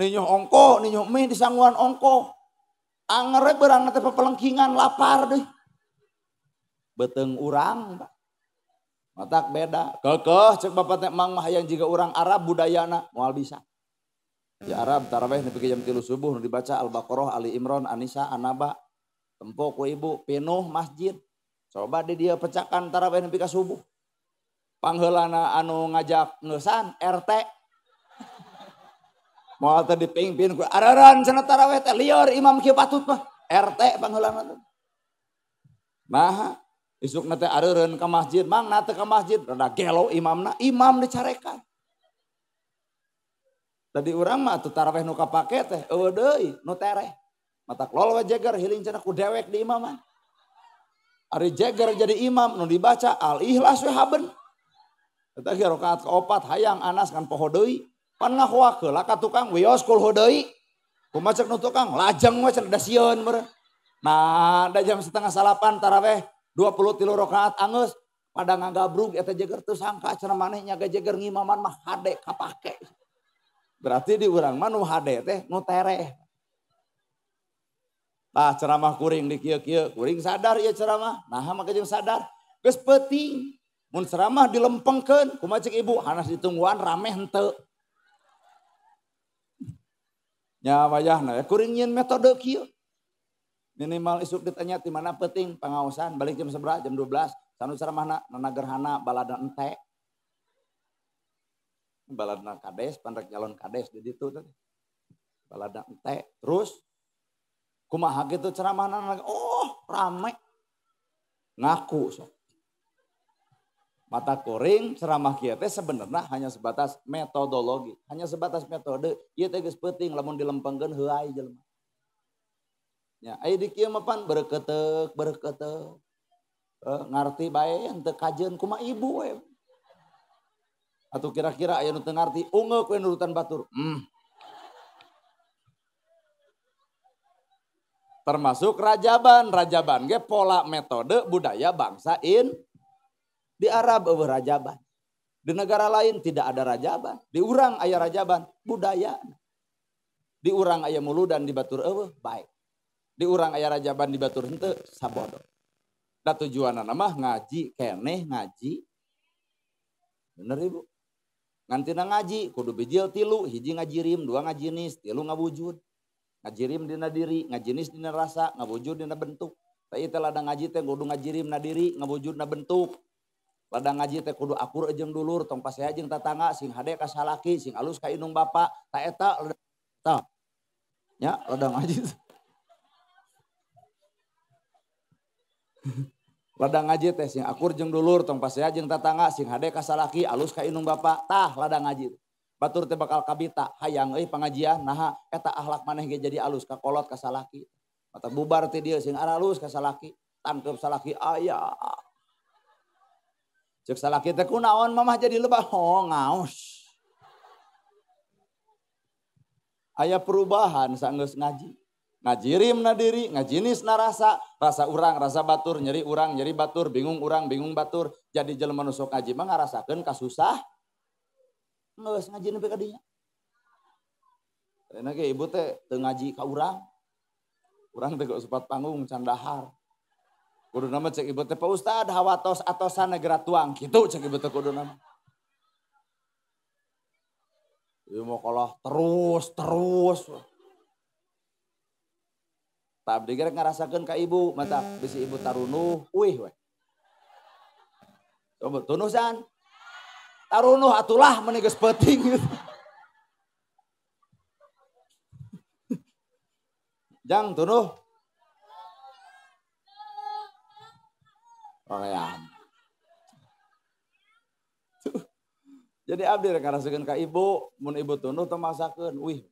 Ninyoh ongkoh, ninyoh mie di sanguan ongkoh. Angere beurang teh pepelengkingan lapar deh. Beteng urang Pak. Matak beda. Kekeh cek bapak teh mang mah hayang jiga urang Arab budayana moal bisa. Di Arab tarawih nepi ka jam 3 subuh nu dibaca Al-Baqarah, Ali Imran, An-Nisa, An-Naba. Tempo ku ibu pinuh masjid. Coba di dia pecakan tarawih nepi ka subuh. Pangheulana anu ngajak ngeusan RT. Moal teh dipingpin ku araran cenah tarawih teh lieur imam kieu patut mah. RT pangheulana teh. Nah, isukna teh areureun ka masjid, mang na teh ka masjid, rada gelo imamna, imam dicarekan. Tadi urang mah atuh tarawih nu kapake teh eueuh deui nu tereh. Matak lol we jeger hiling cenah ku dewek di imaman. Ari jeger jadi imam nu dibaca Al-Ikhlas we haben. Eta ge rakaat kaopat hayang Anas kan poho deui. Pan ngahoak heula ka tukang wios kulhu deui. Kumaha cek nu tukang lajeng we cenah da sieun meureun. Nah, da jam 7:30 tarawih 23 rakaat anggeus pada ngagabrug eta jeger teu sangka cenah maneh nyaga jeger ngimaman mah hade kapake. Berarti di urang mah nu hade teh nu tereh. Tah ceramah kuring di kieu-kieu, kuring sadar ieu ceramah. Naha make jeung sadar. Geus peuting. Mun ceramah dilempengkeun kumaha cek ibu hanas ditungguan rame henteu. Nya wayahna ya kuring nyieun metode kieu. Minimal isuk ditanya di mana penting pengawasan balik jam seberapa jam 12 sanu ceramahna nana gerhana balada ente balada kades pandrek nyalon kades di ditu teh balada ente terus kumaha kitu ceramahna oh rame ngaku sok mata kuring ceramah kieu teh sebenarnya hanya sebatas metodologi hanya sebatas metode ieu teh geus peuting lamun dilempengkeun heuay jelema. Ya, aya di kieu mah pan berketek, berketek. Ngarti bae henteu kajeun kumaha ibu we. Atau kira-kira aya nu teu ngarti ungeuk we nurutan batur. Termasuk rajaban, rajaban ge pola metode budaya bangsa in di Arab eueuh rajaban. Di negara lain tidak ada rajaban, di urang aya rajaban, budaya. Di urang aya muludan di batur eueuh bae. Di urang aya rajaban di batur henteu sabodo. Da tujuanna mah ngaji keneh ngaji. Bener ibu. Ngantina ngaji kudu bijil 3, hiji ngajirim, 2 ngajinis, 3 ngawujud. Ngajirim dina diri, ngajinis dina rasa, ngawujud dina bentuk. Tah ieu teh ladang ngaji teh kudu ngajirim na diri, ngawujud na bentuk. Ladang ngaji teh kudu akur jeung dulur, tong pasea jeung tatangga, sing hade ka salaki, sing alus ka indung bapa. Tah eta tah. Nya ladang ngaji. Ladang ngaji teh sing akur jeung dulur tong pasea jeung tatangga sing hade ka salaki alus ka indung bapa tah ladang ngaji. Batur teh bakal kabita hayang euy pangajian naha eta akhlak maneh ge jadi alus ka kolot ka salaki. Mata bubar teh dieu sing aralus ka salaki tangkep salaki aya. Ceuk salaki teh kunaon mamah jadi lebah oh ngaos. Aya perubahan sanggeus ngaji. Ngajirim na diri, ngajinis na rasa, rasa urang, rasa batur, nyeri urang, nyeri batur, bingung urang, bingung batur. Jadi jelema nu sok ngaji mah ngarasakeun kasusah. Geus ngaji nepi ka dinya. Karena ge ibu teh teu ngaji ka urang. Urang teh geus sepat panggung can dahar. Kudu nama cek ibu teh Pak Ustad hawatos atosan negara tuang kitu cek ibu teh kudu nama. Ieu mau kalah terus terus. Tak abdi ge ngarasakeun ka ibu, mata bisi ibu tarunuh, uih we. Coba tunuh san. Tarunuh atulah meni geus peuting. Jang tunuh. Korean. Jadi abdi rek ngarasakeun ka ibu, mun ibu tunuh teu maksakeun, wih.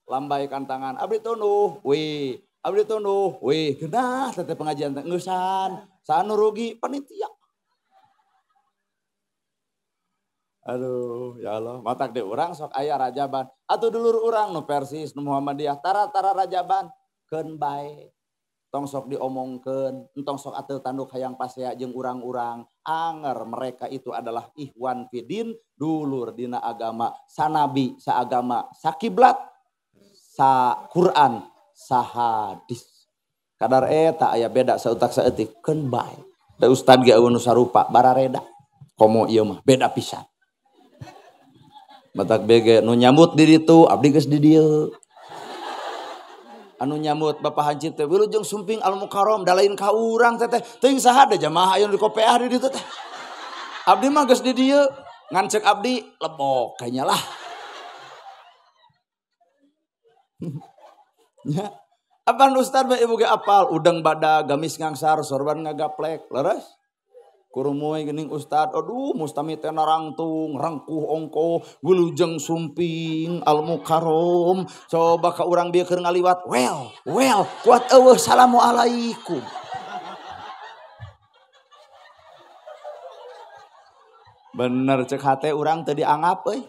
Lambaikan tangan, abdi tunuh, wih. Abdi tunuh, wih. Geunah teh pengajian teh ngeusan, saha nu rugi panitia. Aduh, ya Allah, matak di urang sok aya rajaban. Atuh dulur urang nu Persis, nu Muhammadiyah, tara-tara rajaban keun bae. Tong sok diomongkeun, entong sok ateul tanduk hayang pasea jeung urang-urang. Anger mereka itu adalah ihwan fidin, dulur dina agama, sanabi, saagama, sakiblat, sa Quran, sahadis. Kadar eta aya beda sautak saeutik keun bae. Da ustad ge eueuh nu sarupa barareda. Komo ieu mah beda pisan. Matak bege nu nyambut di ditu abdi geus di dieu. Anu nyambut Bapak Hancip teh wilujeng sumping Al Mukarram da lain ka urang teh teh teuing saha da jamaah aya nu di kopeah di ditu teh. Abdi mah geus di dieu ngan ceuk abdi lebok kayaknya lah. Ya. Apaan ustad mah ibu ge apal udang badag gamis ngangsar sorban ngagaplek leres. Kurumuy geuning ustad, aduh mustami teh narangtung, rengkuh ongko, wilujeng sumping, Al Mukarram. Coba ka urang bieu keur ngaliwat, well, kuat eueuh salamualaikum. Bener cek hate urang teu dianggap euy.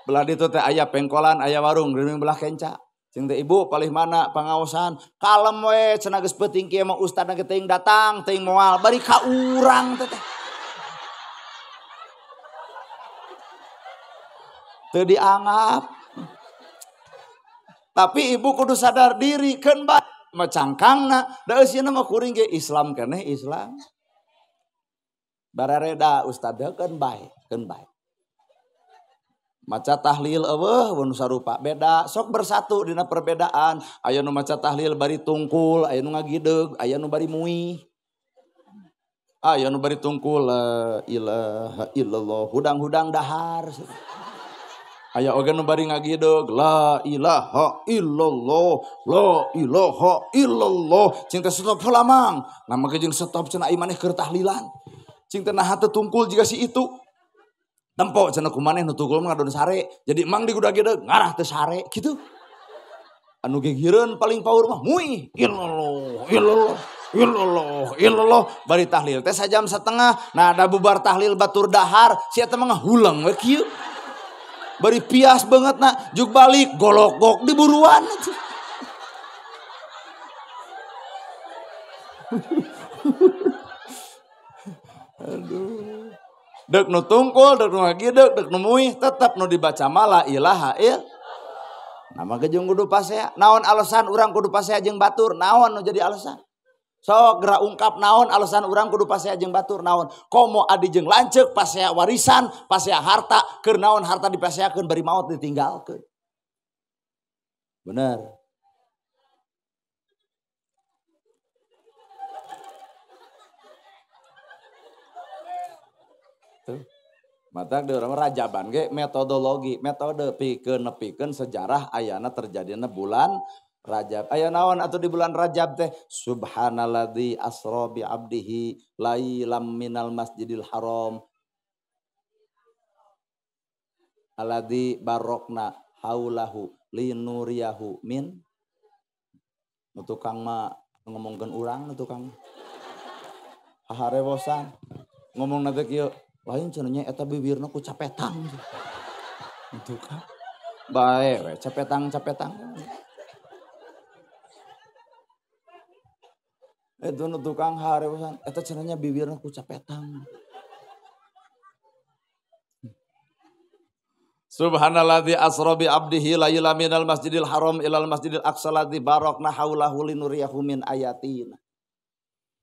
Belah ditu teh aya pengkolan, aya warung, geuning belah kenca. Cing teh ibu palih mana pangaosan, kalem we cenah geus peuting kieu mah ustadna ge teuing datang, teuing moal, bari ka urang teh teh. Teu dianggap. Tapi ibu kudu sadar diri keun bae mah cangkangna, da eusieuna mah kuring ge Islam keneh Islam. Barareda ustad keun bae, keun bae. Maca tahlil eueuh nu sarupa beda sok bersatu dina perbedaan aya nu maca tahlil bari tungkul aya nu ngagideug aya nu bari muih aya nu bari tungkul la ilaha illallah hudang-hudang dahar aya oge nu bari ngagideug la ilaha illallah la ilaha illallah cing teh stop heula mang nah make jeung stop cenah ai maneh keur tahlilan cing teh naha teu tungkul jiga si itu. Tempo cenah kumaneh nu tungkul mah ngadon sare. Jadi emang di gudag-gideg ngarah teu sare kitu. Anu gegireun paling power mah muih illallah illallah illallah illallah bari tahlil teh sajam setengah. Nah da bubar tahlil batur dahar si eta mah ngahuleng we kieu. Bari pias banget na juk balik golok-gok di buruan. Aduh. Dek nu tungkul, dek nu ngagideg, dek nu muih, tetep nu dibaca mah la ilaha illallah. Nama ge jeung kudu pasea. Naon alasan urang kudu pasea jeung batur? Naon nu jadi alasan? Sok geura ungkap naon alasan urang kudu pasea jeung batur? Naon? Komo adi jeung lanceuk pasea warisan, pasea harta, keur naon harta dipaseakeun bari maot ditinggalkeun. Bener. Mata di orang rajaban ge metodologi, metode pikeun nepikeun sejarah ayana terjadina bulan Rajab. Aya naon atuh di bulan Rajab teh? Subhanalladzi asra bi abdihi lailam minal masjidil haram alladzi barokna haulahu linuriyahu min. Nu tukang mah ngomongkeun urang nu tukang. Haharewosan ngomongna teh kieu. Lain cenah nya eta bibirna ku capetang. Itu kan. Bae we capetang-capetang. Itu nu tukang harewosan eta cenah nya bibirna ku capetang. Subhanalladzi asra bi abdihi laila minal masjidil haram ilal masjidil aqsa alladzi barakna haulahu linuriyahu min ayatina.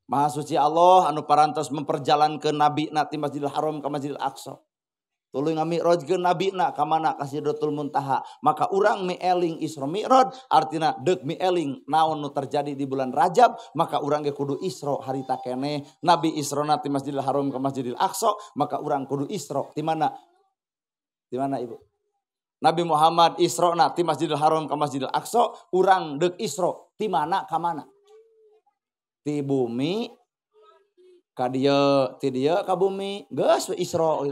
Maha suci Allah anu parantos memperjalankeun nabi na ti Masjidil Haram ka Masjidil Aqsa. Tuluy ngami'rajkeun nabi na ka mana ka Sidratul Muntaha. Maka urang mieling Isra Mi'raj artina deuk mieling naon nu terjadi di bulan Rajab, maka urang ge kudu Isra harita keneh. Nabi Isra na ti Masjidil Haram ka Masjidil Aqsa, maka urang kudu Isra ti mana? Ti mana Ibu? Nabi Muhammad Isra na ti Masjidil Haram ka Masjidil Aqsa, urang deuk Isra ti mana ka mana? Ti bumi ka dieu, ti dieu ka bumi, geus we Isra.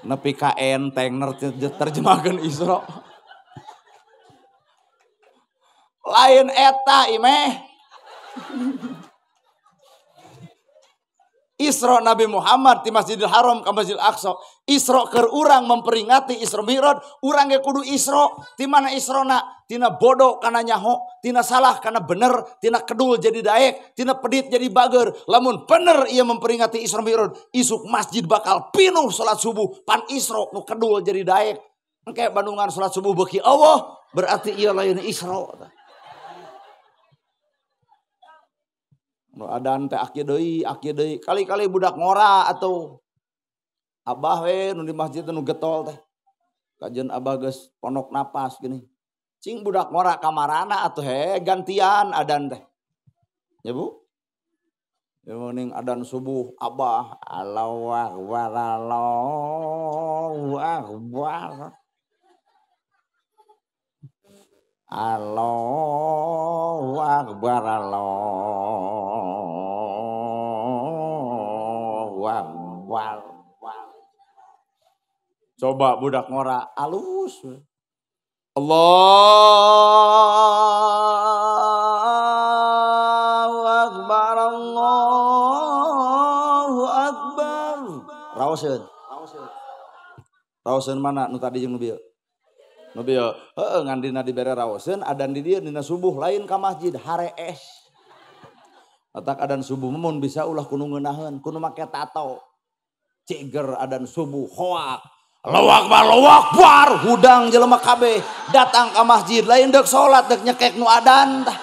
Nepi ka enteng terjemahkeun Isra. Lain eta imeh. Isra Nabi Muhammad di Masjidil Haram ka Masjidil Aqsa. Isra keur urang memperingati Isra Mi'raj, urang ge kudu Isra. Ti mana Israna? Tina bodoh kana nyaho, tina salah kana bener, tina kedul jadi daek, tina pedit jadi bager. Lamun bener ia memperingati Isra Mi'raj, isuk masjid bakal pinuh salat subuh. Pan Isra nu kedul jadi daek. Engke Bandungan salat subuh beuki Allah, berarti ieu lain Isra. Nu adan teh aki deui, kali-kali budak ngora atau abah we nu di masjid nu getol teh. Kajeun abah geus ponok napas gini. Cing budak ngora kamarana atuh he gantian adan teh. Ya Bu? Ya mending adan subuh abah Allahu akbar Allahu akbar. Allahu akbar Allahu akbar. Coba budak ngora alus. Allahu akbar Allahu akbar. Raoseun. Raoseun mana nu tadi jeung nu bieu? Nu bieu, heueuh ngan dina dibere raoseun adan di dieu dina subuh lain ka masjid harees. Otak adan subuh mun bisa ulah kudu ngeunaheun, kudu make tato. Ciger adan subuh hoak. Allahu akbar, Allahu akbar, hudang jelema kabeh datang ka masjid lain deuk salat deuk nyekek nu adan tah.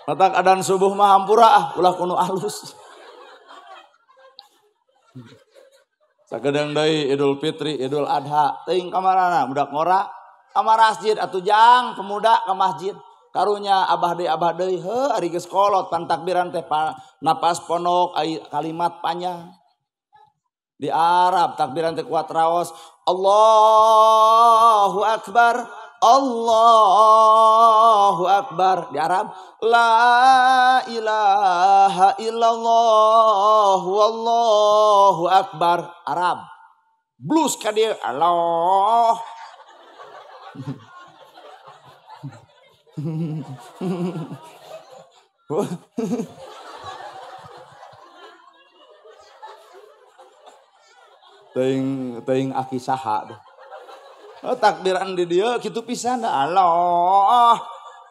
Otak adan subuh mah hampura ah, ulah kudu alus. Sakedeung deui Idul Fitri, Idul Adha, teuing ka marana budak ngora ka masjid atuh jang pemuda ka masjid. Karunya abah deui heuh ari geus kolot pan takbiran teh napas ponok ai kalimat panjang. Di Arab takbiran teh kuat raos Allahu akbar Allahu akbar. Di Arab la ilaha illallah wallahu akbar. Arab blues ka dieu Allah. Teuing aki saha deh. Oh, takbiran di dieu kitu pisan da Allah.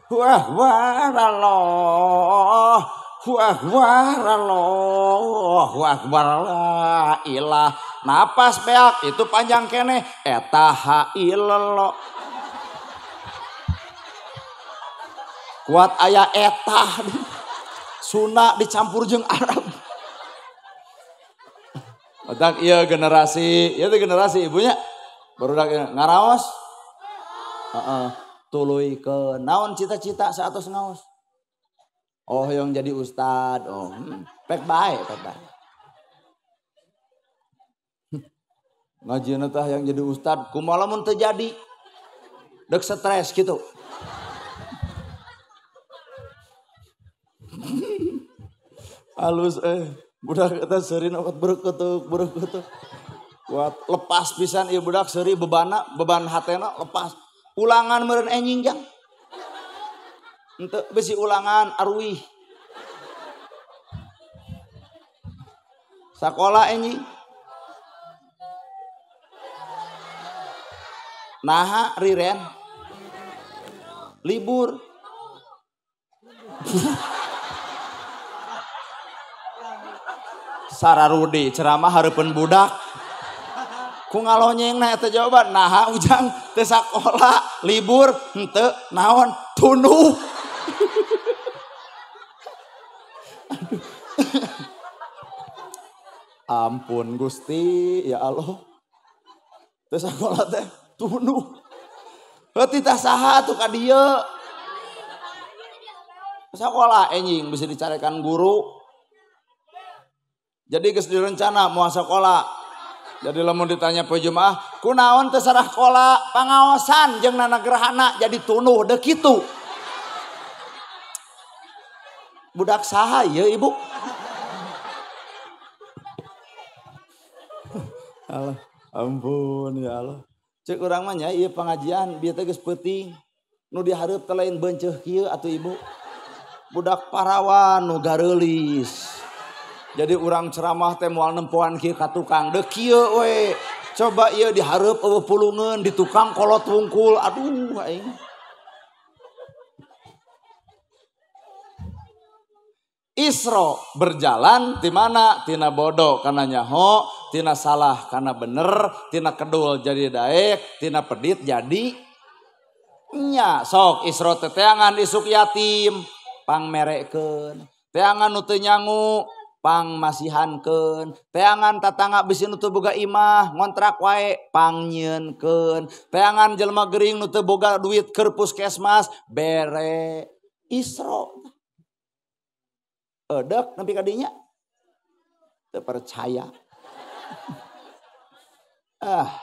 Akbar Allah. Akbar Allahu akbar la ilah. Napas beak itu panjang keneh eta ha illallah. Kuat aya eta Sunda dicampur jeung Arab. Otak iya generasi, iya teh generasi ibunya barudak ngaraos. Heeh, tuluy ke naon cita-cita saatos ngaos. Oh yang jadi ustad, oh pek bae, pek bae. Ngajieuna tah yang jadi ustad, kumaha lamun teu jadi. Deuk stres gitu. Halus budak eta seuri obat berketuk berketuk. Kuat lepas pisan ieu budak seuri bebana, beban hatena lepas. Ulangan meureun enjing jang. Henteu bisi ulangan arwih. Sakola enjing. Naha riren. Libur. Sararudi ceramah hareupeun budak. Ku ngalonyengna eta jawaban naha ujang teu sakola libur henteu naon tunduh. Ampun Gusti, ya Allah. Teu sakola teh tunduh. Heuh titah saha atuh ka dieu. Sakola enjing bisa dicarekan guru. Jadi geus direncana moal sakola. Jadi lamun ditanya poe Jumaah, kunaon teu sarah kola, pangaosan jeung nanagrahana jadi tunduh deuk kitu. Budak saha ieu ibu? Allah, ampun ya Allah. Cek urang mah nya ieu pangajian bieu teh geus peuting. Nu dihareup teh lain beunceuk kieu atuh ibu. Budak parawan nu gareulis. Jadi urang ceramah teh moal nempoan kieu ka tukang. Deuk kieu we. Coba ieu dihareup eueuh pulungeun di tukang kolot wungkul. Aduh aing. Isra berjalan di mana? Tina bodoh karena nyaho, tina salah karena bener, tina kedul jadi daek, tina pedit jadi nya. Sok Isra teh teangan isuk yatim pangmerekeun, teangan nu teu nyangu pangmasihankeun, teangan tatangga bisi nu teu boga imah ngontrak wae pangnyieunkeun, teangan jelema gering nu teu boga duit keur puskesmas bere. Isra edek nepi ka dinya teu percaya. Ah.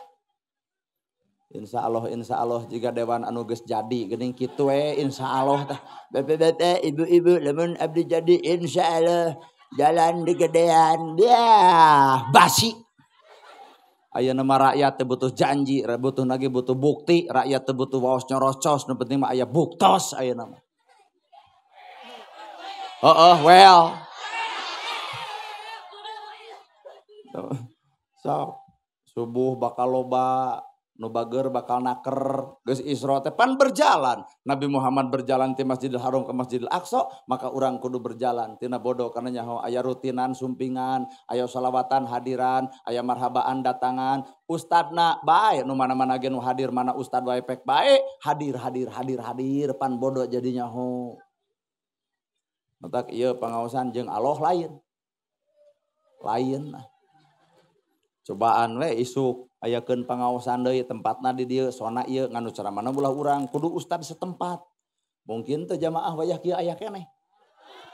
Insyaallah jika dewan anu geus jadi geuning kitu we insyaallah tah. Bapak-bapak, ibu-ibu lamun abdi jadi insyaallah jalan digedean. Dah basi. Ayeuna mah rakyat teu butuh janji, butuh lagi butuh bukti, rakyat teu butuh waos nyorocos, nu penting mah aya buktos ayeuna mah. Oh, well. So, subuh bakal loba, nu bager bakal naker, geus Isra teh pan berjalan. Nabi Muhammad berjalan ti Masjidil Haram ke Masjidil Aqsa, maka urang kudu berjalan tina bodoh karena nyaho aya rutinan sumpingan, aya salawatan hadiran, aya marhabaan datangan, ustadna bae nu mana-mana ge nu hadir mana ustad wae pek bae, hadir hadir hadir hadir pan bodoh jadi nyaho. Matak ieu pangaosan jeung Allah lain. Lain. Cobaan we isuk ayakeun pangaosan deui tempatna di dieu sona ieu nganu ceramahna ulah urang kudu ustad setempat. Mungkin teu jamaah wayah kieu aya keneh.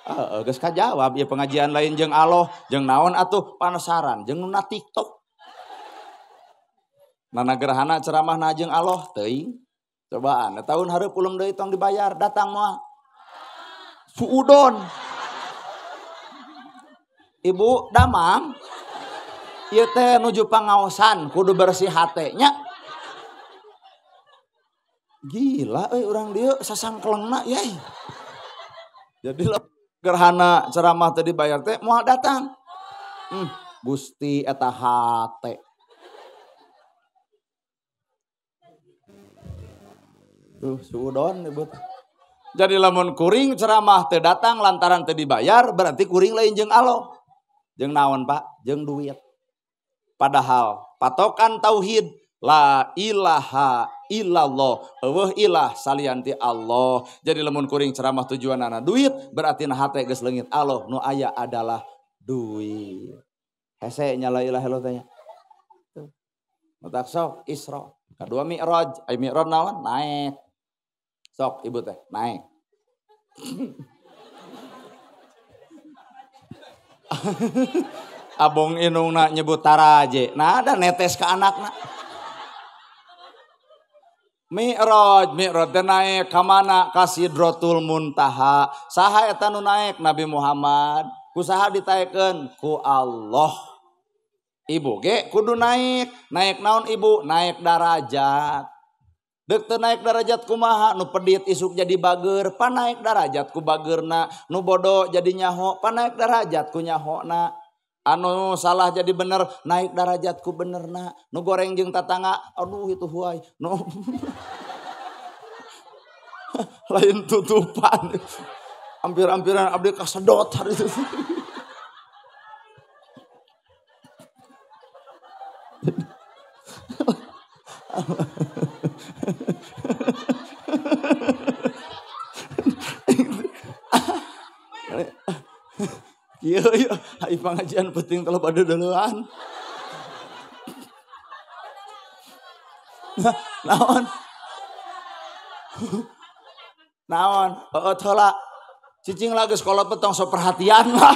Heeh geus kajawab ieu pengajian lain jeung Allah jeung naon atuh panasaran jeung nu na TikTok. Nana gerhana ceramahna jeung Allah teuing. Cobaan tahun hareup ulum deui tong dibayar datang moal. Suudon. Ibu damang ieu teh nuju pangaosan kudu bersih hatenya. Gila euy urang dieu sasangkelengna yeuh. Jadi gerhana ceramah teh dibayar teh moal datang. Gusti eta hate. Tuh suudon ibu. Jadi lamun kuring ceramah teu datang lantaran teu dibayar berarti kuring lain jeung Allah. Jeung naon Pak? Jeung duit. Padahal patokan tauhid la ilaha illallah, eueuh ilah salian ti Allah. Jadi lamun kuring ceramah tujuanana duit berarti na hate geus leungit Allah nu aya adalah duit. Hese nya la ilaha illallah teh nya. Tuh. Matak sok Isra. Kadua Mi'raj, ai Mi'raj naon? Naik. Sok ibu teh naik. Abong inungna nyebut taraje. Nah ada netes ke anakna. Mi'raj, Mi'raj teh naik ka mana? Ka Sidratul Muntaha. Saha eta nu naik? Nabi Muhammad. Ku saha ditaekeun? Ku Allah. Ibu ge kudu naik. Naik naon ibu? Naik darajat. Dek teu naik darajat kumaha? Nu pedit isuk jadi bager, pan naik darajat ku bagerna. Nu bodoh jadi nyaho, pan naik darajat ku nyahona. Anu salah jadi bener, naik darajat ku benerna. Nu goreng jeung tatangga, aduh itu huai. Nu lain tutupan. Hampir-hampiran abdi kasedot hari itu. Kieu ieu ai pangajian penting teh loba deudeulean. Naon? Naon? Heeh heula. Cicing lah geus kolot tong sok perhatian lah.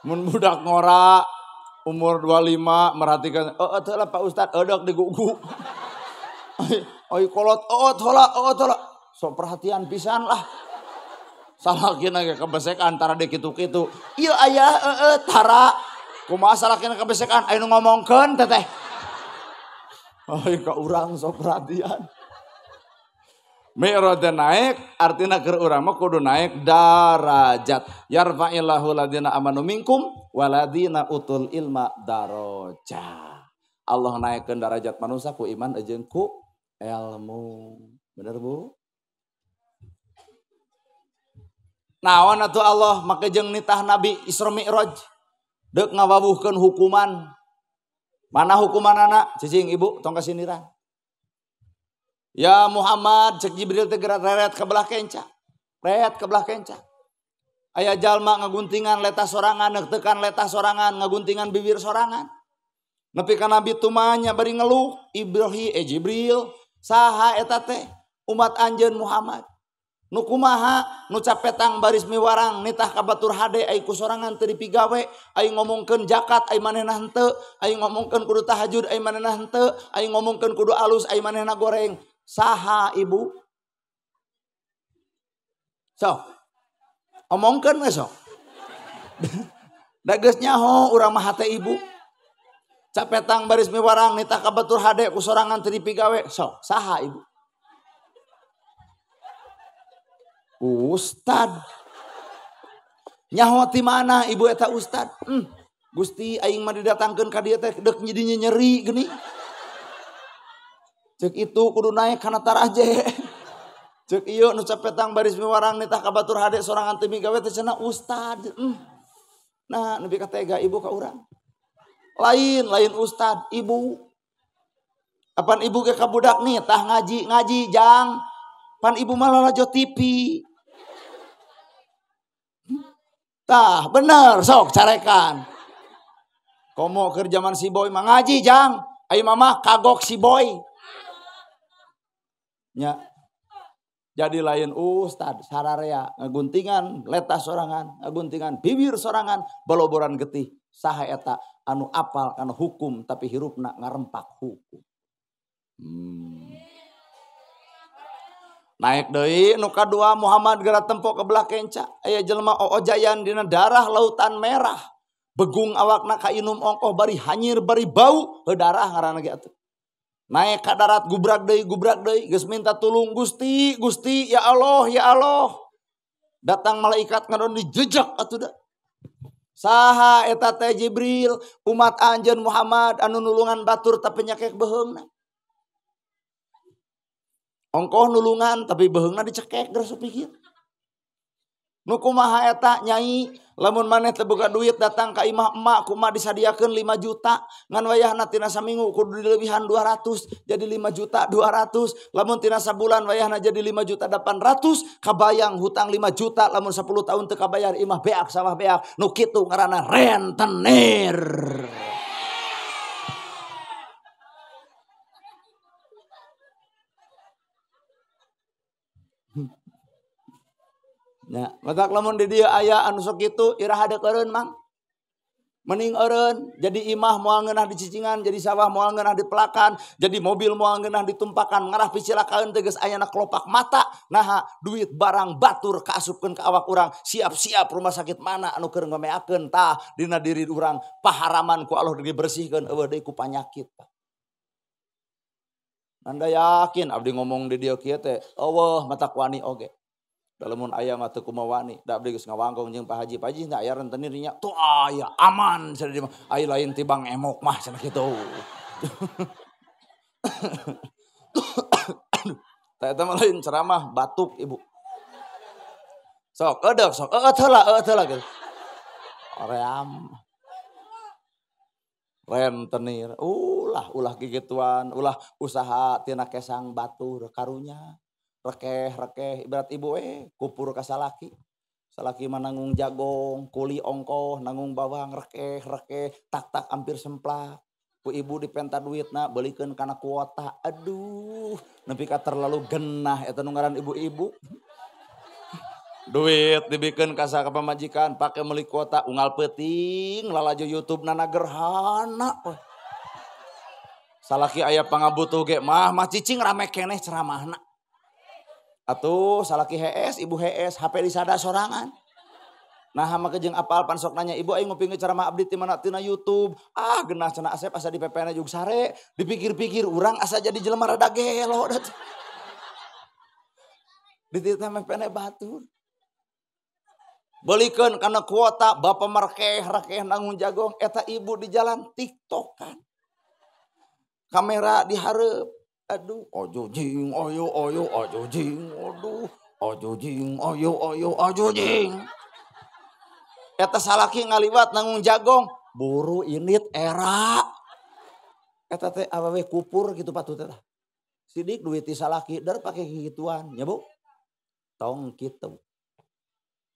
Mun budak ngora umur 25 merhatikan, "Oh, heula Pak Ustad, eudek digugu." Ai kolot, "Oh, heula, oh heula." Sok perhatian pisan lah. Salakina ge kebesekan tara de kitu-kitu. Ieu aya heeh tara. Kumaha salakina kebesekan aya nu ngomongkeun teteh. Ai ka urang sok perhatian. Mi'raj naik artinya keur urang mah kudu naik darajat. Yarfa'illahu ladina amanu minkum waladina utul ilma darajat. Allah naikkeun darajat manusia ku iman jeung ku ilmu. Bener Bu? Naon atuh Allah make jeung nitah Nabi Isra Mi'raj deuk ngawawuhkeun hukuman. Mana hukumanana? Cicing ibu tong kasindiran. Ya Muhammad cek Jibril teh geura reret ka belah kenca. Reret ka belah kenca. Aya jalma ngaguntingan letah sorangan, neuktekan letah sorangan, ngaguntingan bibir sorangan. Nepi ka Nabi tumanya bari ngeluh, Ibrahim Jibril, saha eta teh? Umat anjeun Muhammad. Nu kumaha nu capetang baris miwarang nitah ka batur hade ai ku sorangan teu dipigawe, ai ngomongkeun zakat ai manehna henteu, ai ngomongkeun kudu tahajud ai manehna henteu, ai ngomongkeun kudu alus ai manehna goreng. Saha ibu? Sok. Omongkeun we sok. Da geus nyaho urang mah hate ibu. Capetang baris miwarang nitah ka batur hade ku sorangan teu dipigawe. Sok, saha ibu? Ustad. Nyaho ti mana ibu eta ustad? Gusti aing mah didatangkeun ka dieu teh deuk jadi nyeri geuning. Cek itu kudu naik kana taraje. Cek ieu nu capetang baris miwarang nitah ka batur hade sorangan teu migawe teh cenah ustad. Nah, nepi ka tega ibu ka urang. Lain, lain ustad, ibu. Apan ibu ge ka budak nih tah ngaji, ngaji jang. Pan ibu malah lalajo TV. Tah, bener sok carekan. Komo keur zaman si boy mah ngaji jang. Ayo mama kagok si boy. Nya. Jadi lain ustad sararea ngaguntingan letah sorangan, ngaguntingan bibir sorangan, baloboran getih. Saha eta anu apal kana hukum tapi hirupna ngarempak hukum. Naik deui nu kadua Muhammad geura tempo ke belah kenca. Aya jelema oojayan dina darah lautan merah. Begung awakna kainum ongkoh bari hanyir bari bau heuh darah ngaranna ge atuh. Naik ka darat gubrak deui geus minta tulung Gusti, Gusti ya Allah, ya Allah. Datang malaikat ngadon dijejak atuh da. Saha eta teh Jibril, umat anjeun Muhammad anu nulungan batur tapi nyakek beheungna. Ongkoh nulungan tapi beheungna dicekek geus pikir. Nu kumaha eta nyai, lamun maneh teu boga duit datang ka imah emak kumaha disadiakeun 5 juta, ngan wayahna tina saminggu kudu dilebihan 200 jadi 5 juta 200, lamun tina sabulan wayahna jadi 5 juta 800, kabayang hutang 5 juta lamun 10 tahun teu kabayar imah beak sawah beak, nu kitu ngaranna rentenir. Ya, matak lamun di dieu aya anu sok kitu iraha deuk eureun mang. Mending eureun jadi imah moal ngeunah dicicingan, jadi sawah moal ngeunah dipelakan, jadi mobil moal ngeunah ditumpakan, ngarah picilakaeun teh geus ayana kelopak mata. Naha duit barang batur kaasupkeun ka awak urang, siap-siap rumah sakit mana anu keur ngomeakeun tah dina diri urang paharaman ku Allah dibersihkeun eueuh deui ku panyakit. Anda yakin abdi ngomong di dieu kieu teh eueuh matak wani oge. Dalamun aya mah teu kumaha wani, da abdi geus ngawangkong jeung Pak Haji. Pak Haji teh aya rentenir nya, tuh aya aman cenah di mah. Aya lain tibang emok mah cenah kitu. Tah eta mah lain ceramah batuk ibu. Sok eudeuh sok eueuh heula kitu. Oream. Rentenir, ulah ulah gigituan, ulah usaha tina kesang batur karunya. Rekeh-rekeh ibarat ibu kupur ka salaki. Salaki mah nanggung jagong, kuli ongkoh, nanggung bawang, rekeh-rekeh, tak-tak hampir semplak. Ku ibu dipenta duitna beulikeun kana kuota. Aduh, nepi ka terlalu genah eta nu ngaran ibu-ibu. Duit dibikeun ka ka pamajikan pake meuli kuota unggal peuting lalajo YouTube nana gerhana. Salaki aya pangabutuh ge mah mah cicing rame keneh ceramahna. Atuh salaki hees, ibu hees, HP disada sorangan. Nah make jeung apal pan sok nanya ibu aing ngupingkeun ceramah abdi ti mana tina YouTube. Ah genah cenah Asep asa di PPN jeung sare, dipikir-pikir urang asa jadi jelema rada gelo. Dititah PPN batur. Belikeun kana kuota bapak markeh-rekeh nanggung jagong eta ibu di jalan TikTokan. Kamera dihareup. Aduh, ojo jing, oyo oyo ojo jing, aduh, ojo jing, oyo oyo ojo jing. Eta salaki ngaliwat nanggung jagong, buru init era. Eta teh awewe kupur gitu patut teh. Sidik duit ti salaki der pake gituan, nya Bu. Tong kitu.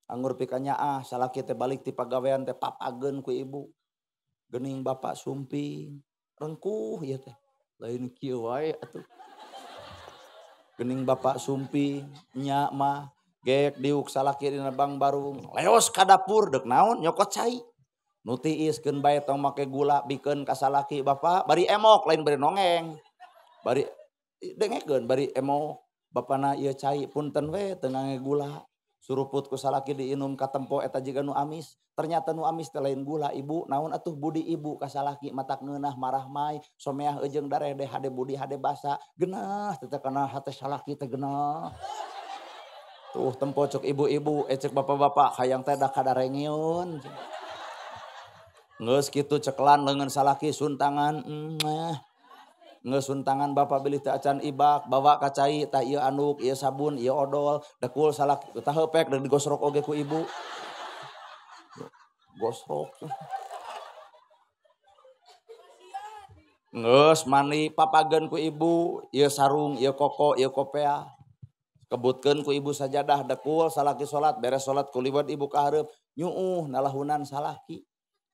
Anggur pikanya ah salaki teh balik ti pagawean teh papageun ku ibu. Geuning bapak sumping, rengkuh ieu teh. Lain kieu wae atuh. Geuning bapak sumping nya mah gek diuk salaki dina bang barung. Leos ka dapur deuk naon nyokot cai. Nu tiis keun bae tong make gula bikeun ka salaki bapak bari emok lain bari nongeng. Bari dengekeun bari emok bapana ieu cai punten we teu ngangge gula. Suruput ku salaki diinum katempo eta jiga nu amis. Ternyata nu amis teh lain gula ibu. Naon atuh budi ibu ka salaki matak ngeunah marah mai someah ejeung dareh hade budi hade basa. Geunah teh kana hate salaki teh geunah. Tuh tempo cek ibu-ibu cek bapak-bapak hayang teh da kadarengeun. Geus kitu cekelan leungeun salaki suntangan. Geus suntangan bapak bilih teu acan ibak bawa ka cai tah ieu anduk ieu sabun ieu odol dekul salaki tah heupek deuk digosrok oge ku ibu. Gosrok. Geus mandi papageun ku ibu ieu sarung ieu koko ieu kopea. Kebutkeun ku ibu sajadah dekul salaki salat beres salat kuliwat ibu ka hareup nyuuh nalahunan salaki.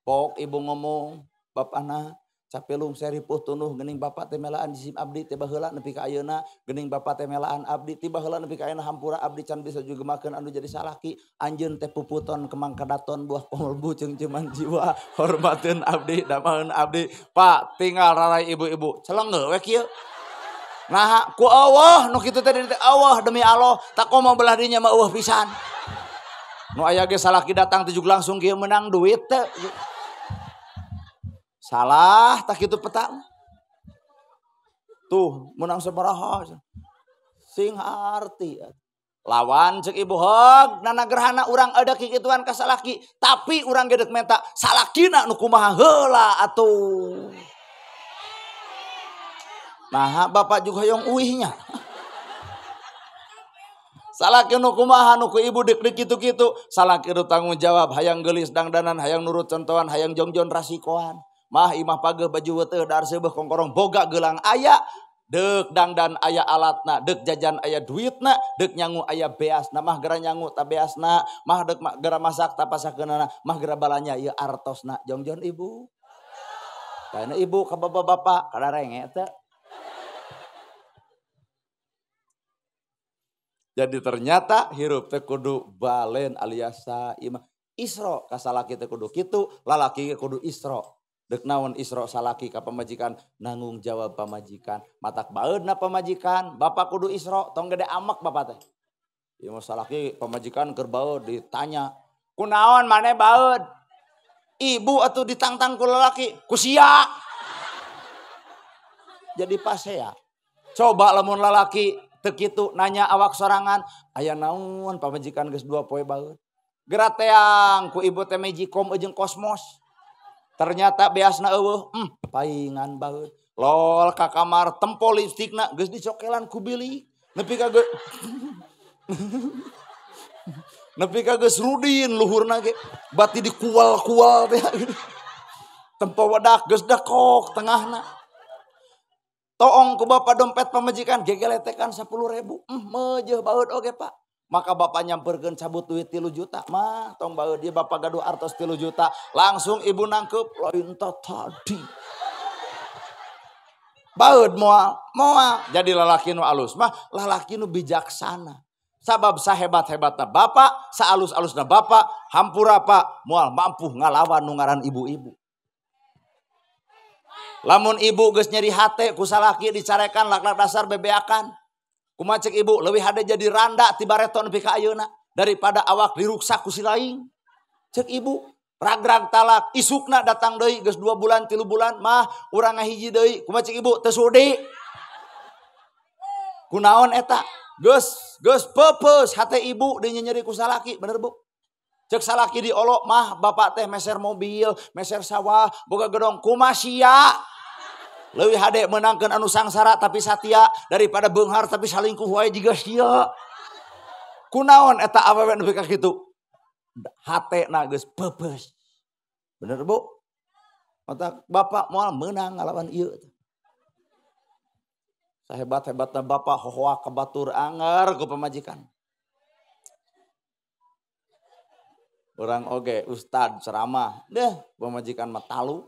Pok ibu ngomong bapana capelung seripuh tunuh geuning bapak teh melaan jisim abdi teh baheula nepi ka ayeuna geuning bapak teh melaan abdi ti baheula nepi ka ayeuna hampura abdi can bisa jugemakeun anu jadi salaki anjeun teh puputon kemang kadaton buah kolbu ceungceuman jiwa hormateun abdi damaeun abdi Pak tinggal rarai ibu-ibu celengge we kieu nah ku Allah nu kitu teh teh Allah demi Allah tak komo belah dinya mah eueuh pisan nu aya ge salaki datang teh jug langsung kieu menang duit teh. Salah tak gitu peta. Tuh menang sabaraha. Sing arti. Lawan cek ibu hog nana gerhana urang ada kikituan ka salaki, tapi urang gedek menta salakina nu kumaha heula atuh. Nah, bapak juga hoyong uihnya. Salaki nu kumaha nu ku ibu dek-dek kitu-kitu, salaki nu tanggung jawab hayang geulis dangdanan, hayang nurut contohan, hayang jongjon rasikoan. Mah imah pageuh baju weteuh dar seubeuh kongkorong boga gelang aya deuk dangdan aya alatna deuk jajan aya duitna deuk nyangu aya beasna mah gera nyangu ta beasna mah deuk gera masak ta pasakeunana mah gera balanya ieu artosna jongjon ibu. Kaena ibu ka bapak-bapak kadarenge teh. Jadi ternyata hirup teh kudu balen alias saimah. Isro ka salaki teh kudu kitu, lalaki ge kudu isro. Dek naon isro salaki ka pamajikan nanggung jawab pamajikan matak baeudna pamajikan bapak kudu isro tong gede amek bapak teh. Ieu mah salaki pamajikan keur baeud ditanya kunaon maneh baeud ibu atuh ditangtang ku lalaki ku sia jadi pasea. Coba lamun lalaki teu kitu nanya awak sorangan aya naon pamajikan geus 2 poe baeud gerateang ku ibu teh magicom jeung kosmos. Ternyata beasna eueuh, paingan baeud. Lol ka kamar tempo lipstikna geus dicokelan ku bilik. Nepi ka nepi ka geus rudin luhurna ge bati dikual-kual teh. Tempo wedak geus dekok tengahna. Toong ku bapak dompet pamajikan gegeletekan 10.000. Meujeuh baeud oge Pak. Maka bapak nyamperkeun cabut duit 3 juta. Mah tong baeud ieu bapak gaduh artos 3 juta. Langsung ibu nangkep lain tadi. Baeud moal, moal. Jadi lalaki nu alus mah lalaki nu bijaksana. Sabab sahebat-hebatna bapak, saalus-alusna bapak, hampura Pak, moal mampu ngalawan nu ngaran ibu-ibu. Lamun ibu geus nyeri hate ku salaki dicarekan lak-lak dasar bebeakan. Kumaha cek ibu leuwih hade jadi randa ti bareto nepi ka ayeuna daripada awak diruksak ku si laing. Cek ibu ragrag talak isukna datang deui geus 2 bulan 3 bulan mah urang ngahiji deui. Kumaha cek ibu teu sudi. Kunaon eta? Geus geus peupeus hate ibu deui nyeri ku salaki, bener Bu? Cek salaki diolok mah bapak teh meser mobil, meser sawah, boga gedong kumaha sia. Leuwih hade menangkeun anu sangsara tapi satia daripada beunghar tapi salingkuh wae jiga sia. Kunaon eta awewe nepi ka kitu? Hatena geus peupeus. Bener Bu? Mata bapak moal meunang ngalawan ieu. Sahebat-hebatna bapak hohoa ka batur anger ku pamajikan. Orang oge ustad ceramah, deh pamajikan mah talu.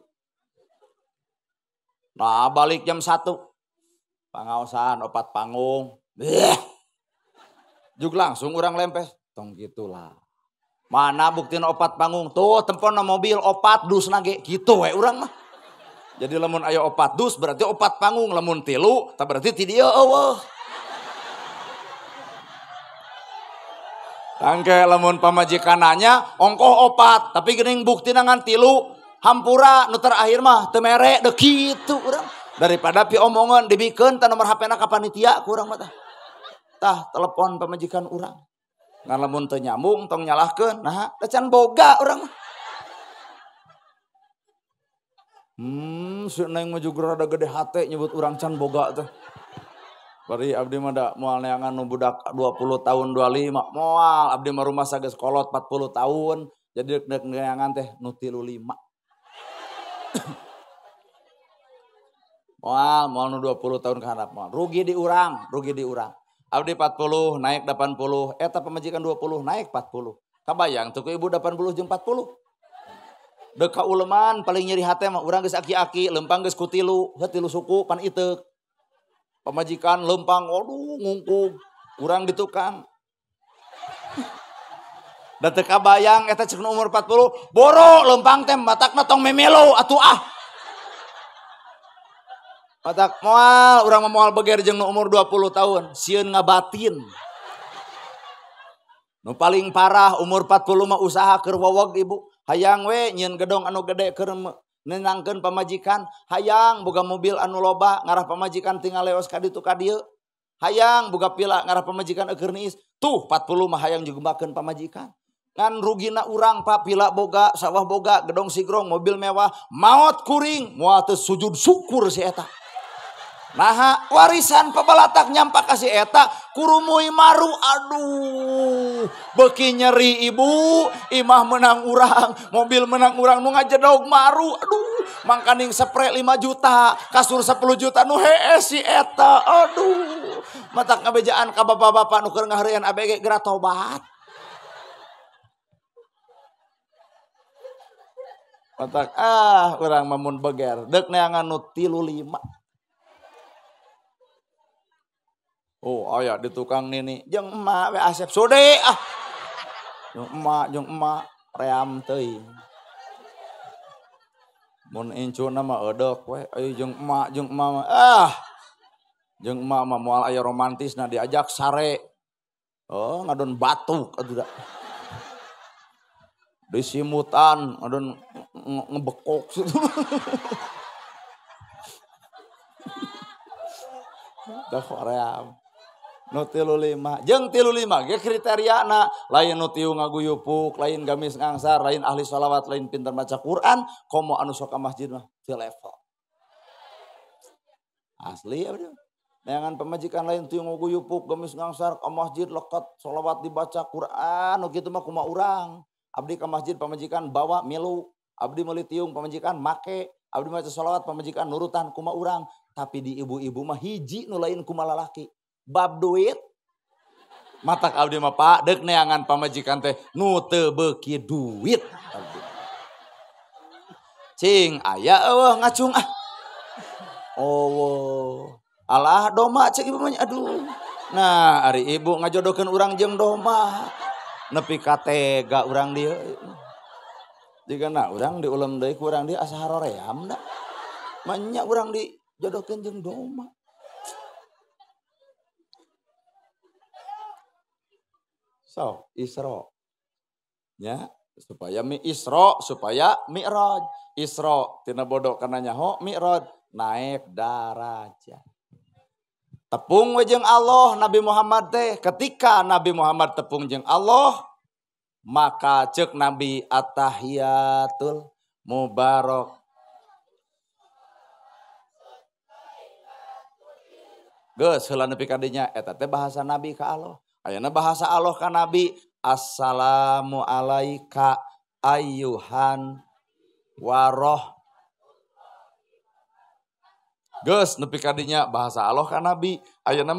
Nah balik jam 1. Pangaosan opat panggung. Deh. Juk langsung orang lempes. Tong gitulah. Mana buktina opat panggung? Tuh tempona mobil opat dus nage. Gitu we urang mah. Jadi lamun aya opat dus berarti opat panggung. Lamun tilu tak berarti ti dieu eueuh. Tangke lamun pamajikan nanya ongkoh opat tapi geuning buktina ngan tilu. Hampura nu terakhir mah teu mere deuk kitu urang. Daripada pi omongan dibikeun tah nomor HP-na ka panitia ku urang mah tah. Tah telepon pamajikan urang. Ngan lamun teu nyambung tong nyalahkeun nah da can boga urang mah. Si neng mah juga rada gede hate nyebut urang can boga teh. Bari abdi mah da moal neangan nu budak 20 tahun 25 moal abdi mah rumah sageus kolot 40 tahun jadi dek neangan teh nu 35. Moal moal nu 20 tahun ka handap moal. Rugi di urang, rugi di urang. Abdi 40 naik 80, eta pamajikan 20 naik 40. Kabayang teu ku ibu 80 jeung 40. Deuk ka uleman paling nyeri hate mah urang geus aki-aki, lempang geus ku tilu, heuh tilu suku pan iteuk. Pamajikan lempang waduh ngungkung, urang di tukang. Da teu kabayang eta cek nu umur 40, boro lempang teh matakna tong memelo atuh ah. Matak moal urang mah moal beger jeung nu umur 20 tahun, sieun ngabatin. Nu paling parah umur 40 mah usaha keur wowog ibu. Hayang we nyieun gedong anu gede keur nenangkeun pamajikan, hayang boga mobil anu loba ngarah pamajikan tinggal leos ka ditu ka dieu. Hayang boga pila ngarah pamajikan eueur niis. Tuh 40 mah hayang jugemakeun pamajikan. Ngan rugina urang Pak pila boga, sawah boga, gedong sigrong, mobil mewah, maot kuring, moal teu sujud syukur si eta. Naha warisan pebalatak nyampak kasih eta kurumui maru aduh beki nyeri ibu imah menang urang mobil menang urang nu ngajedog maru aduh mangkaning spray 5 juta kasur 10 juta nu hees si eta aduh matak ngabejaan ka bapak-bapak nu keur ngaheureuyan ABG geura tobat matak ah urang mah mun beger deuk neangan nu 35. Oh aya di tukang nini jeung emak we Asep sude ah. Jeung emak ream teuing. Mun incuna mah eudek we euy jeung emak mah ah. Jeung emak mah moal aya romantisna diajak sare. Oh ngadon batuk atuh da. Disimutan ngadon ngebekok situ. Dah ream. Nu 35 jeung 35 ge kriteriana lain nu tiu ngaguyupuk, lain gamis ngangsar, lain ahli sholawat, lain pintar maca Quran, komo anu sok ka masjid mah teu level. Asli abdi. Neangan pamajikan lain tiu ngaguyupuk, gamis ngangsar, ka masjid lekat, sholawat dibaca Quran, nu kitu mah kumaha urang. Abdi ka masjid pamajikan bawa milu. Abdi meuli tiung pamajikan make, abdi maca sholawat pamajikan nurutan kuma urang. Tapi di ibu-ibu mah hiji nu lain kuma lalaki. Bab duit matak abdi mah Pak deuk neangan pamajikan teh nu teu beuki duit. Abdi. Cing aya eueuh ngacung ah. Oh, alah doma cek ibu mah aduh. Nah, ari ibu ngajodohkeun urang jeung doma. Nepi ka tega urang dieu. Jigana urang diulem deui ku urang dieu asa haroream da. Manya urang dijodohkeun jeung doma. So, Isra. Ya, supaya mi Isra, supaya Mi'raj. Isra tina bodoh kana nyaho, Mi'raj naik darajat. Tepung we jeung Allah Nabi Muhammad teh. Ketika Nabi Muhammad tepung jeung Allah, maka ceuk Nabi atahiyatul mubarak. Geus heula nepi ka dinya eta teh bahasa Nabi ka Allah. Ayeuna bahasa Allah ka Nabi, assalamu alaika ayyuhan waroh. Geus nepi ka dinya bahasa Allah ka Nabi. Ayeuna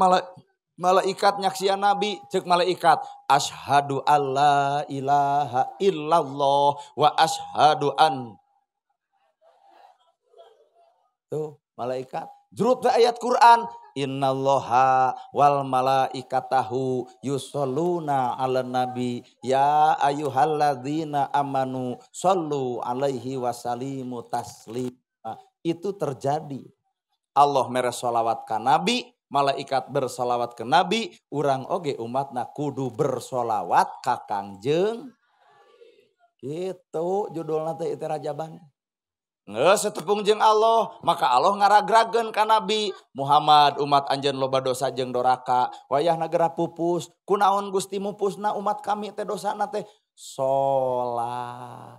malaikat nyaksian Nabi, ceuk malaikat asyhadu alla ilaha illallah wa asyhadu an. Tuh malaikat jurut ayat Quran innallaha wal malaikatahu yusholluna 'alan nabi ya ayyuhalladzina amanu shollu alaihi wasalimu taslima. Itu terjadi. Allah mere sholawat ka nabi, malaikat bersolawat ke nabi, urang oge umatna kudu bersolawat ka Kangjeng. Gitu judulna teh itu Rajaban. Geus setepung jeung Allah, maka Allah ngaragrageun ka Nabi Muhammad umat anjeun loba dosa jeung doraka, wayahna geura pupus, kunaon Gusti mupusna umat kami teh dosana teh salat.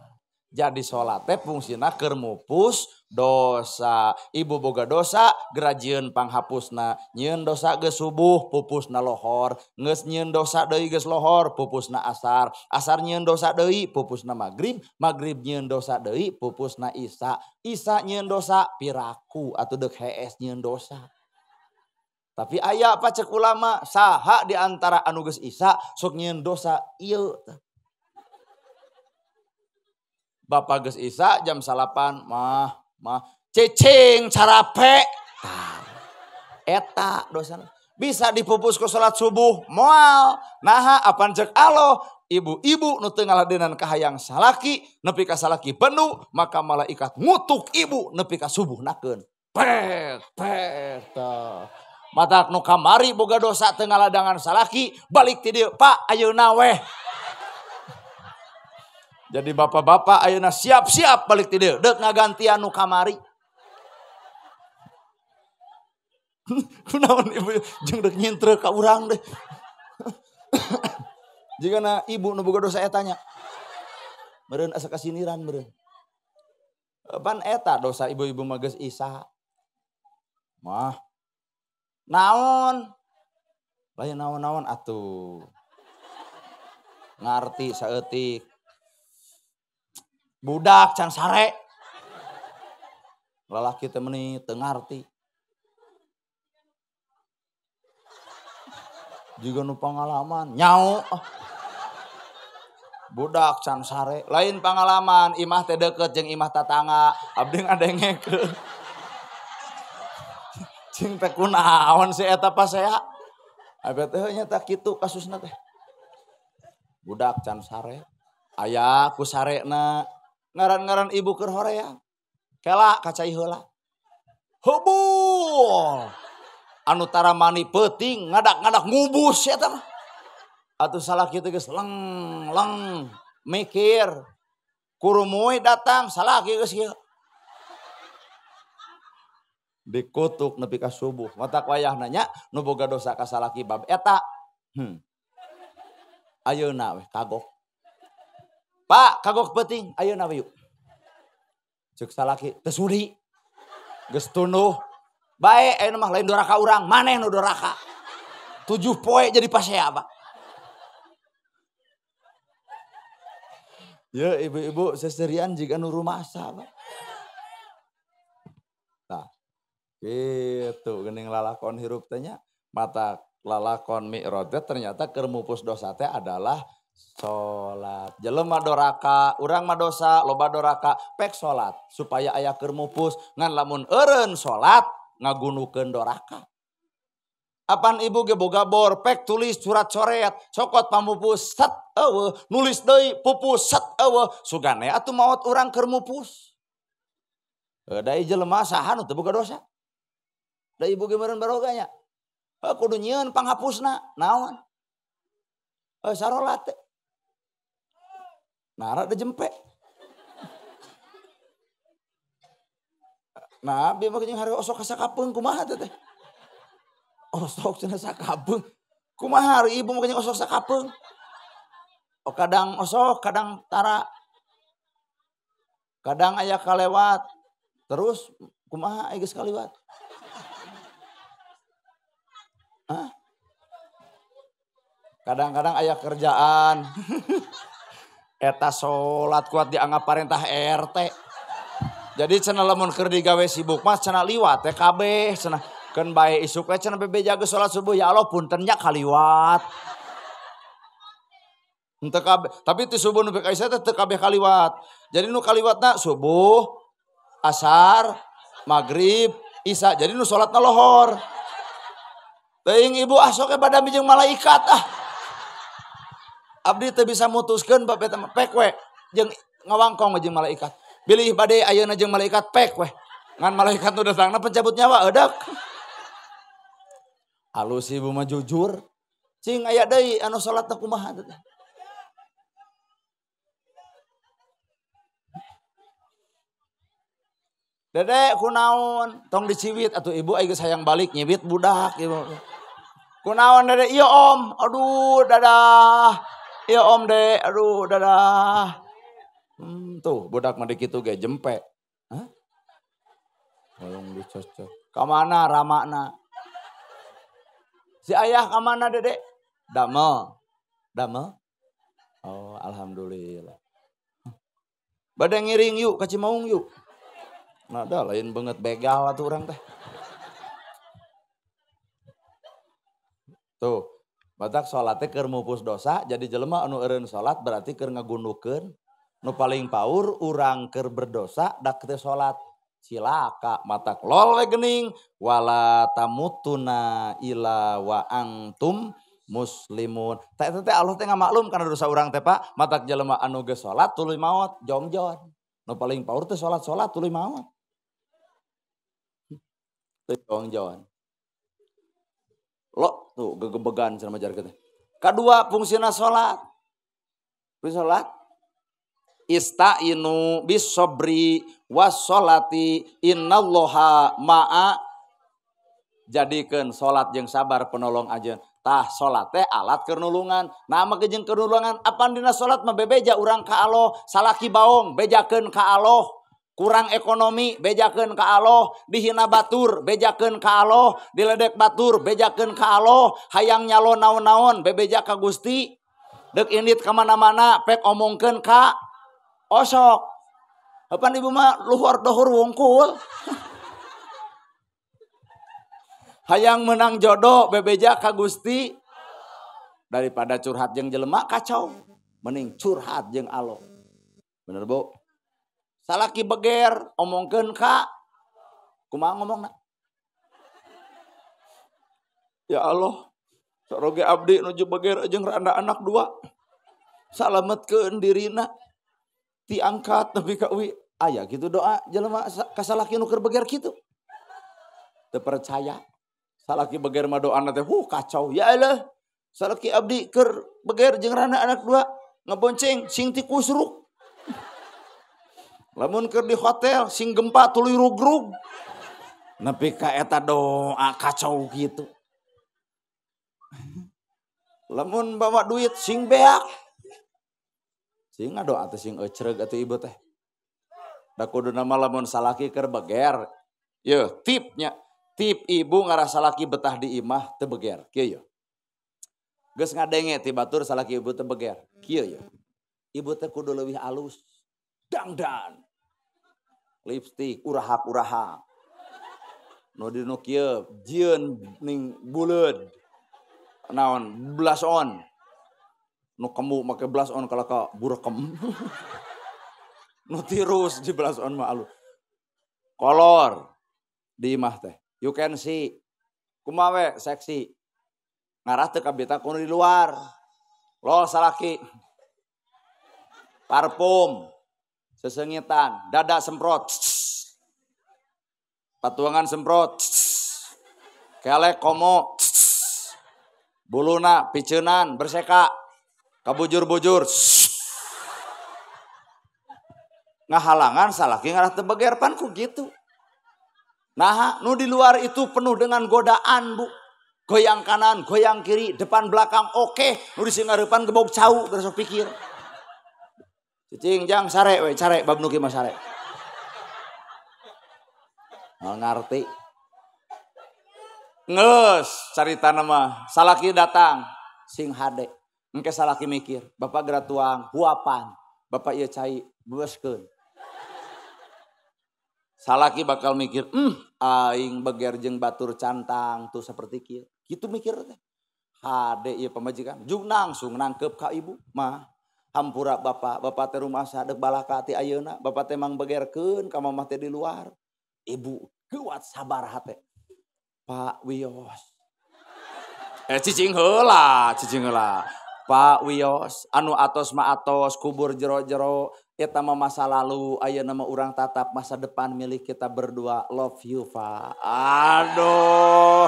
Jadi salat teh fungsina keur mupus dosa. Ibu boga dosa geura jieun panghapusna, nyieun dosa geus subuh pupusna lohor, geus nyieun dosa deui geus lohor pupusna asar, asar nyieun dosa deui pupusna magrib, magrib nyieun dosa deui pupusna isya, isya nyieun dosa piraku atuh deuk hees nyieun dosa. Tapi aya apa cek ulama saha di antara anu geus isya sok nyieun dosa ieu. Bapak geus isya jam 9 mah cicing carape. Eta dosana. Bisa dipupus ku salat subuh moal. Naha apan cek Allah ibu-ibu nu teu ngaladenan kahayang salaki nepi ka salaki bendu maka malaikat ngutuk ibu nepi ka subuh nakeun. Pet pet. Matak nu kamari boga dosa teu ngaladangan salaki balik ti dieu Pak ayeuna weh. Jadi bapak-bapak ayeuna siap-siap balik ti dieu deuk ngagantian nu kamari. Kunaon ibu jeung deuk nyintre ka urang deh. Jigana ibu nu boga dosa eta nya. Meureun asa kasiniran meureun. Pan eta dosa ibu-ibu mah geus isa. Mah. Naon? Lain naon-naon atuh. Ngarti saeutik. Budak can sare. Lalaki teh meuni teu ngarti. Jiga nu pangalaman nyao. Budak can sare, lain pangalaman imah teh deukeut jeung imah tatangga, abdi ngadengekeun. Cing teh kunaon si eta pasea. Abdi teh nya tah kitu kasusna teh. Budak can sare, aya ku sarena. Ngaran-ngaran ibu keur horea. Kela kacai heula. Hubul. Anu taramani peuting ngadak-ngadak ngubus eta mah. Atuh salaki teh geus leng leng mikir. Kurumuy datang salaki geus kieu. Dikutuk nepi ka subuh. Matak wayahna nya nu boga dosa ka salaki bab eta. Ayeuna weh kagok. Pak, kagok peuting, ayeuna we yuk. Ceuk salaki teu sudi. Geus tunduh. Bae ayeuna mah lain doraka urang, maneh nu doraka. 7 poe jadi pasea, Pak. Ya ibu-ibu seserian jiga nu rumasa Pak. Tah. Gitu geuning lalakon hirup teh nya. Mata lalakon mi'raj ternyata keur mupus dosa teh adalah salat. Jelema doraka, urang mah dosa, loba doraka, pek salat supaya aya keur mupus ngan lamun eureun salat ngagunukeun doraka. Apan ibu ge boga bor, pek tulis surat coret, cokot pamupus set eueuh, nulis deui pupus set eueuh, sugane atuh maot urang keur mupus. Da jelema saha nu teu boga dosa? Da ibu ge meureun baroga nya. Kudu nyieun panghapusna, naon? Sarolat teh. Nara da jempe. Nah, abi mah jeung hari osok kasakapeung kumaha teh teh? Osok cenah sakapeung. Kumaha hari ibu mah jeung osok sakapeung? Oh kadang osok, kadang tara. Kadang aya kalewat. Terus kumaha geus kaliwat? Hah? Kadang-kadang aya kerjaan. Eta salat kuat dianggap parentah RT. Jadi cenah lamun keur digawe sibuk mah cenah liwat teh kabeh cenah keun bae isuk we cenah bebeja geus salat subuh ya Allah punten nya kaliwat. Henteu kabeh, tapi ti subuh nu ka isya teh teu kabeh kaliwat. Jadi nu kaliwatna subuh, asar, magrib, isya. Jadi nu salatna lohor. Teuing ibu ah sok badami jeung malaikat ah. Abdi teu bisa mutuskeun bab eta mah pek we jeung ngawangkong jeung malaikat. Bilih bade ayeuna jeung malaikat pek we. Ngan malaikat nu datangna pencabut nyawa eudeuk. Alus ibu mah jujur. Cing aya deui anu salatna kumaha teh. Dede kunaon tong diciwit atuh ibu ai geus hayang balik nyiwit budak ibu. Kunaon dede ieu om, aduh dadah. Ieu om de, aduh dadah. Tuh budak mah dikitu ge jempe. Hah? Tolong dicocok. Ka mana ramana? Si ayah ka mana dede? Damel. Damel? Oh, alhamdulillah. Bade ngiring yuk ka Cimaung yuk. Nah, dah lain banget begal atuh urang teh. Tuh, batak salat teh keur mupus dosa, jadi jelema anu eureun salat berarti keur ngagundukeun. Nu paling paur urang keur berdosa dak teu salat. Cilaka matak lol we geuning wala tamutuna illa wa antum muslimun. Teh teh Allah teh ngamaklum kana dosa urang teh Pak, matak jelema anu geus salat tuluy maot jongjon. Nu paling paur teh salat-salat tuluy maot. Teu jongjon. Lo tuh gegebegan cenah majar teh. Kadua fungsina salat. Fungsi salat istainu bisobri wassolati innallaha ma'a. Jadikeun salat jeung sabar penolong ajeun. Tah salat teh alat keur nulungan. Nah make jeung keur nulungan apan dina salat mah bebeja urang ka Allah, salaki baong bejakeun ka Allah, kurang ekonomi bejakeun ka Allah, dihina batur bejakeun ka Allah, diledek batur bejakeun ka Allah, hayang nyalon naon-naon bebeja ka Gusti, deuk indit ka mana-mana pek omongkeun ka osok. Apan ibu mah luhur dohur wungkul. Hayang menang jodoh bebeja ka Gusti daripada curhat jeung jelema kacau, mending curhat jeung Allah. Bener Bu? Salaki beger omongkeun ka kumaha ngomongna? Ya Allah, saroge abdi nuju beger jeung randa anak dua. Salametkeun dirina diangkat nepi ka uwi. Aya kitu doa jelema ka salaki nu keur beger kitu. Teu percaya. Salaki beger mah doana teh kacau. Ya Allah, salaki abdi keur beger jeung randa anak dua ngebonceng sing tikusruk. Lamun keur di hotel sing gempa tuluy rugrug. Nepi ka eta doa kacau kitu. Lamun bawa duit sing beak. Sing ngadoa teh sing ecreug atuh ibu teh. Da kuduna mah lamun salaki keur beger. Yeuh tipnya. Tip ibu ngarasa salaki betah di imah teu beger. Kieu yeuh. Geus ngadenge ti batur salaki ibu teu beger. Kieu yeuh. Ibu teh kudu leuwih alus. Dangdan. Lipstik urahap-urahap. Nu di nu kieu jieun ning buleud. Naon blush on. Nu kemu make blush on kalah ka burekem. Nu tirus di blush on mah alus. Kolor di imah teh. You can see. Kumaha we seksi. Ngarah teu kabita kudu di luar. Lol salaki. Parfum, sesengitan, dada semprot, patuangan semprot, kelek komo, buluna piceunan berseka, kabujur-bujur, ngahalangan salaki ngarah teu beger pan ku gitu. Nah, nu di luar itu penuh dengan godaan bu. Goyang kanan, goyang kiri, depan belakang oke, nu di singareupan gebog cau geus pikir. Cicing jang sare we, sare bab nu kieu mah sare. Moal ngarti. Ngeus caritana mah, salaki datang sing hade. Engke salaki mikir, bapak geura tuang huapan, bapak ieu cai beuskeun. Salaki bakal mikir, aing beger jeung batur cantang tuh seperti kieu. Kitu mikir teh. Hade ieu pamajikan, jug langsung nangkep ka ibu mah. Hampura bapak, bapak teh rumasa deuk balaka ti ayeuna, bapak teh mang begerkeun ka mamah teh di luar. Ibu kuat sabar hate. Pak wios. Cicing heula, cicing heula. Pak wios, anu atos mah atos, kubur jero-jero, eta mah masa lalu, ayeuna mah urang tatap masa depan milik kita berdua. Love you, Pak. Aduh.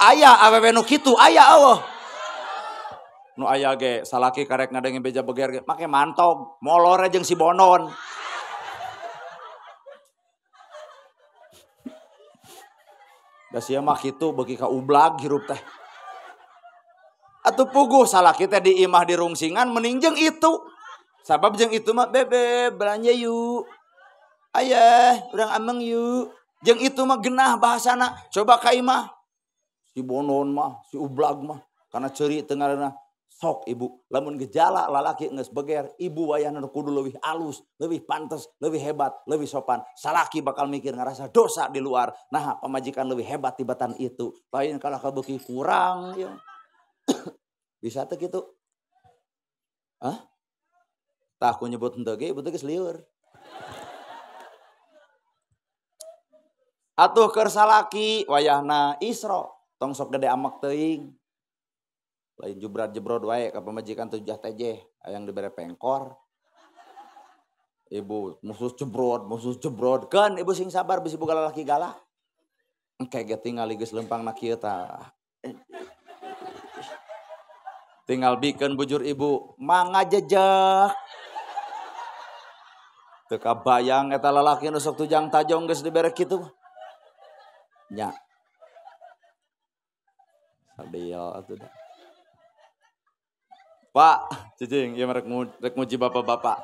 Aya awewe nu kitu, aya eueuh. Nu aya ge salaki karek ngadenge beja beger ge make mantog, molore jeung si Bonon. Da sia mah kitu beuki ka ublag hirup teh. Atuh puguh salaki teh di imah dirungsingan mending jeung itu. Sabab jeung itu mah bebe belanja yuk. Ayah, urang ameng yuk. Jeung itu mah genah bahasana. Coba ka imah. Si Bonon mah, si ublag mah karena ceuri teu ngaranna. Sok ibu, lamun gejala lalaki geus beger, ibu wayahna kudu leuwih alus, leuwih pantes, leuwih hebat, leuwih sopan. Salaki bakal mikir ngerasa dosa di luar. Nah, pamajikan leuwih hebat tibatan itu. Lain kalah kabeuki kurang ya. Bisa teu kitu? Hah? Tah aku nyebut henteu ge, ibu teh geus lieur. Atuh keur salaki wayahna isro, tong sok gede amek teuing. Lain jubrat jebrod wae ka pamajikan tujah tejeh hayang dibere pengkor. Ibu musuh jebrod kan ibu sing sabar bisi boga lalaki galak. Engke ge tingali geus lempang na kieu tah. Tinggal bikeun bujur ibu mangga jejek. Teu kabayang eta lalaki nu sok tujang tajong geus dibere kitu. Nya. Sadeo atuh da. Pak, cicing, ieu rek muji bapak-bapak.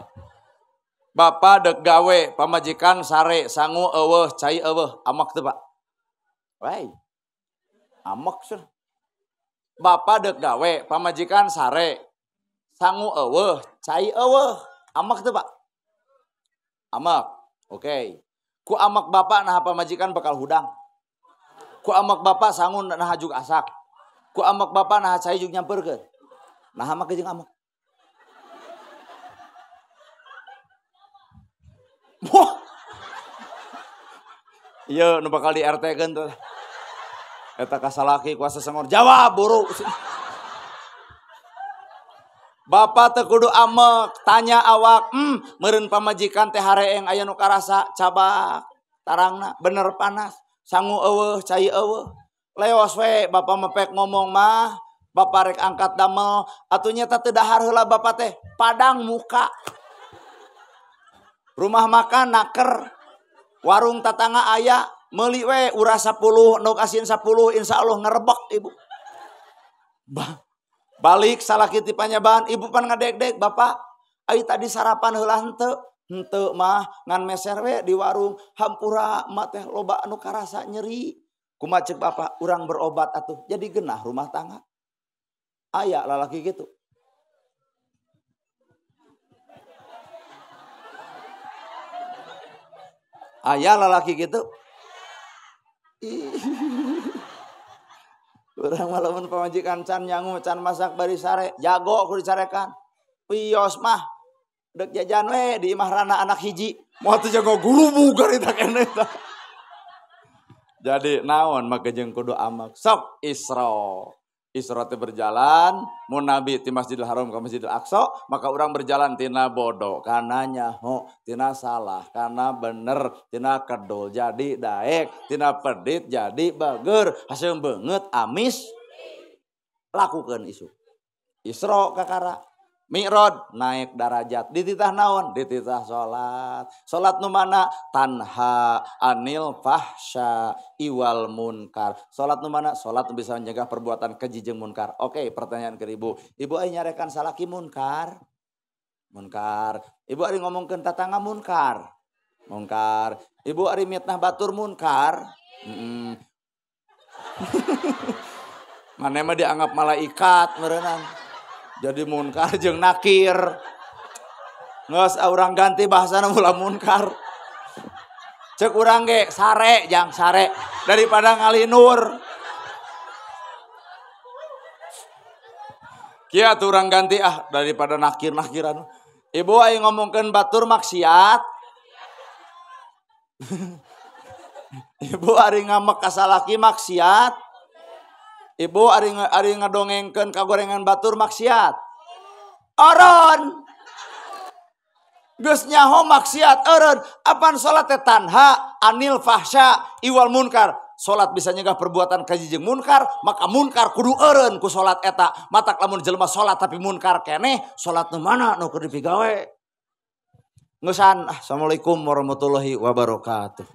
Bapak dek gawe, pamajikan sare, sangu eueuh, cai eueuh, amak teu, Pak? Wai. Amak sih. Bapak dek gawe, pamajikan sare, sangu eueuh, cai eueuh, amak teu, Pak? Amak. Oke. Okay. Ku amak bapak nah pamajikan bakal hudang. Ku amak bapak sangu nah jug asak. Ku amak bapak nah cai jug nyamperkeun. Nah amak jeung amak. Wah. Ieu nu bakal di RT-keun teh. Eta ka salaki kuasa sengor jawab buru. Bapak teu kudu amek, tanya awak, meureun pamajikan teh hareeng aya nu karasa cabak tarangna bener panas, sangu eueuh, cai eueuh. Leos we bapak mepek ngomong mah. Bapak rek angkat damel, atuh nyata teu dahar heula bapak teh, padang muka. Rumah makan naker, warung tatangga aya, meuli we urah 10, endog asin 10, insyaallah ngerebek ibu. Balik salaki ti panyabaan, ibu pan ngadeg-deg, bapak, ai tadi sarapan heula henteu. Henteu mah ngan meser we di warung, hampura mah teh loba anu karasa nyeri. Kumaha ceuk bapak, urang berobat atuh, jadi genah rumah tangga. Aya lalaki gitu. Aya lalaki gitu. Urang mah lamun pamajikan can nyangu can masak bari sare, jago kudu dicarekan. Wios mah dek jajan we di imah rana anak hiji. Moal teu jago gurubug garita keneh tah. Jadi naon make jeung kudu amak. Sok Isra. Isra teh berjalan, mun Nabi ti Masjidil Haram ke Masjidil Aqsa, maka orang berjalan tina bodoh, kana nyaho, tina salah, kana bener, tina kedul jadi daek, tina pedit jadi bager, hasil beungeut amis, lakukan isu. Isra kakara. Mi'raj naik darajat, dititah naon? Dititah salat. Salat nu mana? Tanha anil fahsya iwal munkar. Salat nu mana? Salat nu bisa mencegah perbuatan keji jeung munkar. Oke, pertanyaan ke ibu. Ibu ai nyarekan salaki munkar? Munkar. Ibu ari ngomongkeun tatangga munkar? Munkar. Ibu ari mitnah batur munkar? Maneh mah dianggap malaikat meureunang. Jadi munkar jeung nakir. Geus urang ganti bahasana ulah munkar. Cek urang ge sare jang sare daripada ngalinur. Kieu atuh urang ganti ah daripada nakir-nakiran. Ibu aing ngomongkeun batur maksiat. Ibu ari ngamek ka salaki maksiat. Ibu ari ngadongengkeun kagorengan batur maksiat. Oron. Geus nyaho maksiat eureun. Apan salat teh tanha anil fahsya iwal munkar. Salat bisa nyegah perbuatan keji jeung munkar, maka munkar kudu eureun ku salat eta. Matak lamun jelema salat tapi munkar keneh, salat nu mana nu keur dipigawe? Ngeusan, assalamualaikum warahmatullahi wabarakatuh.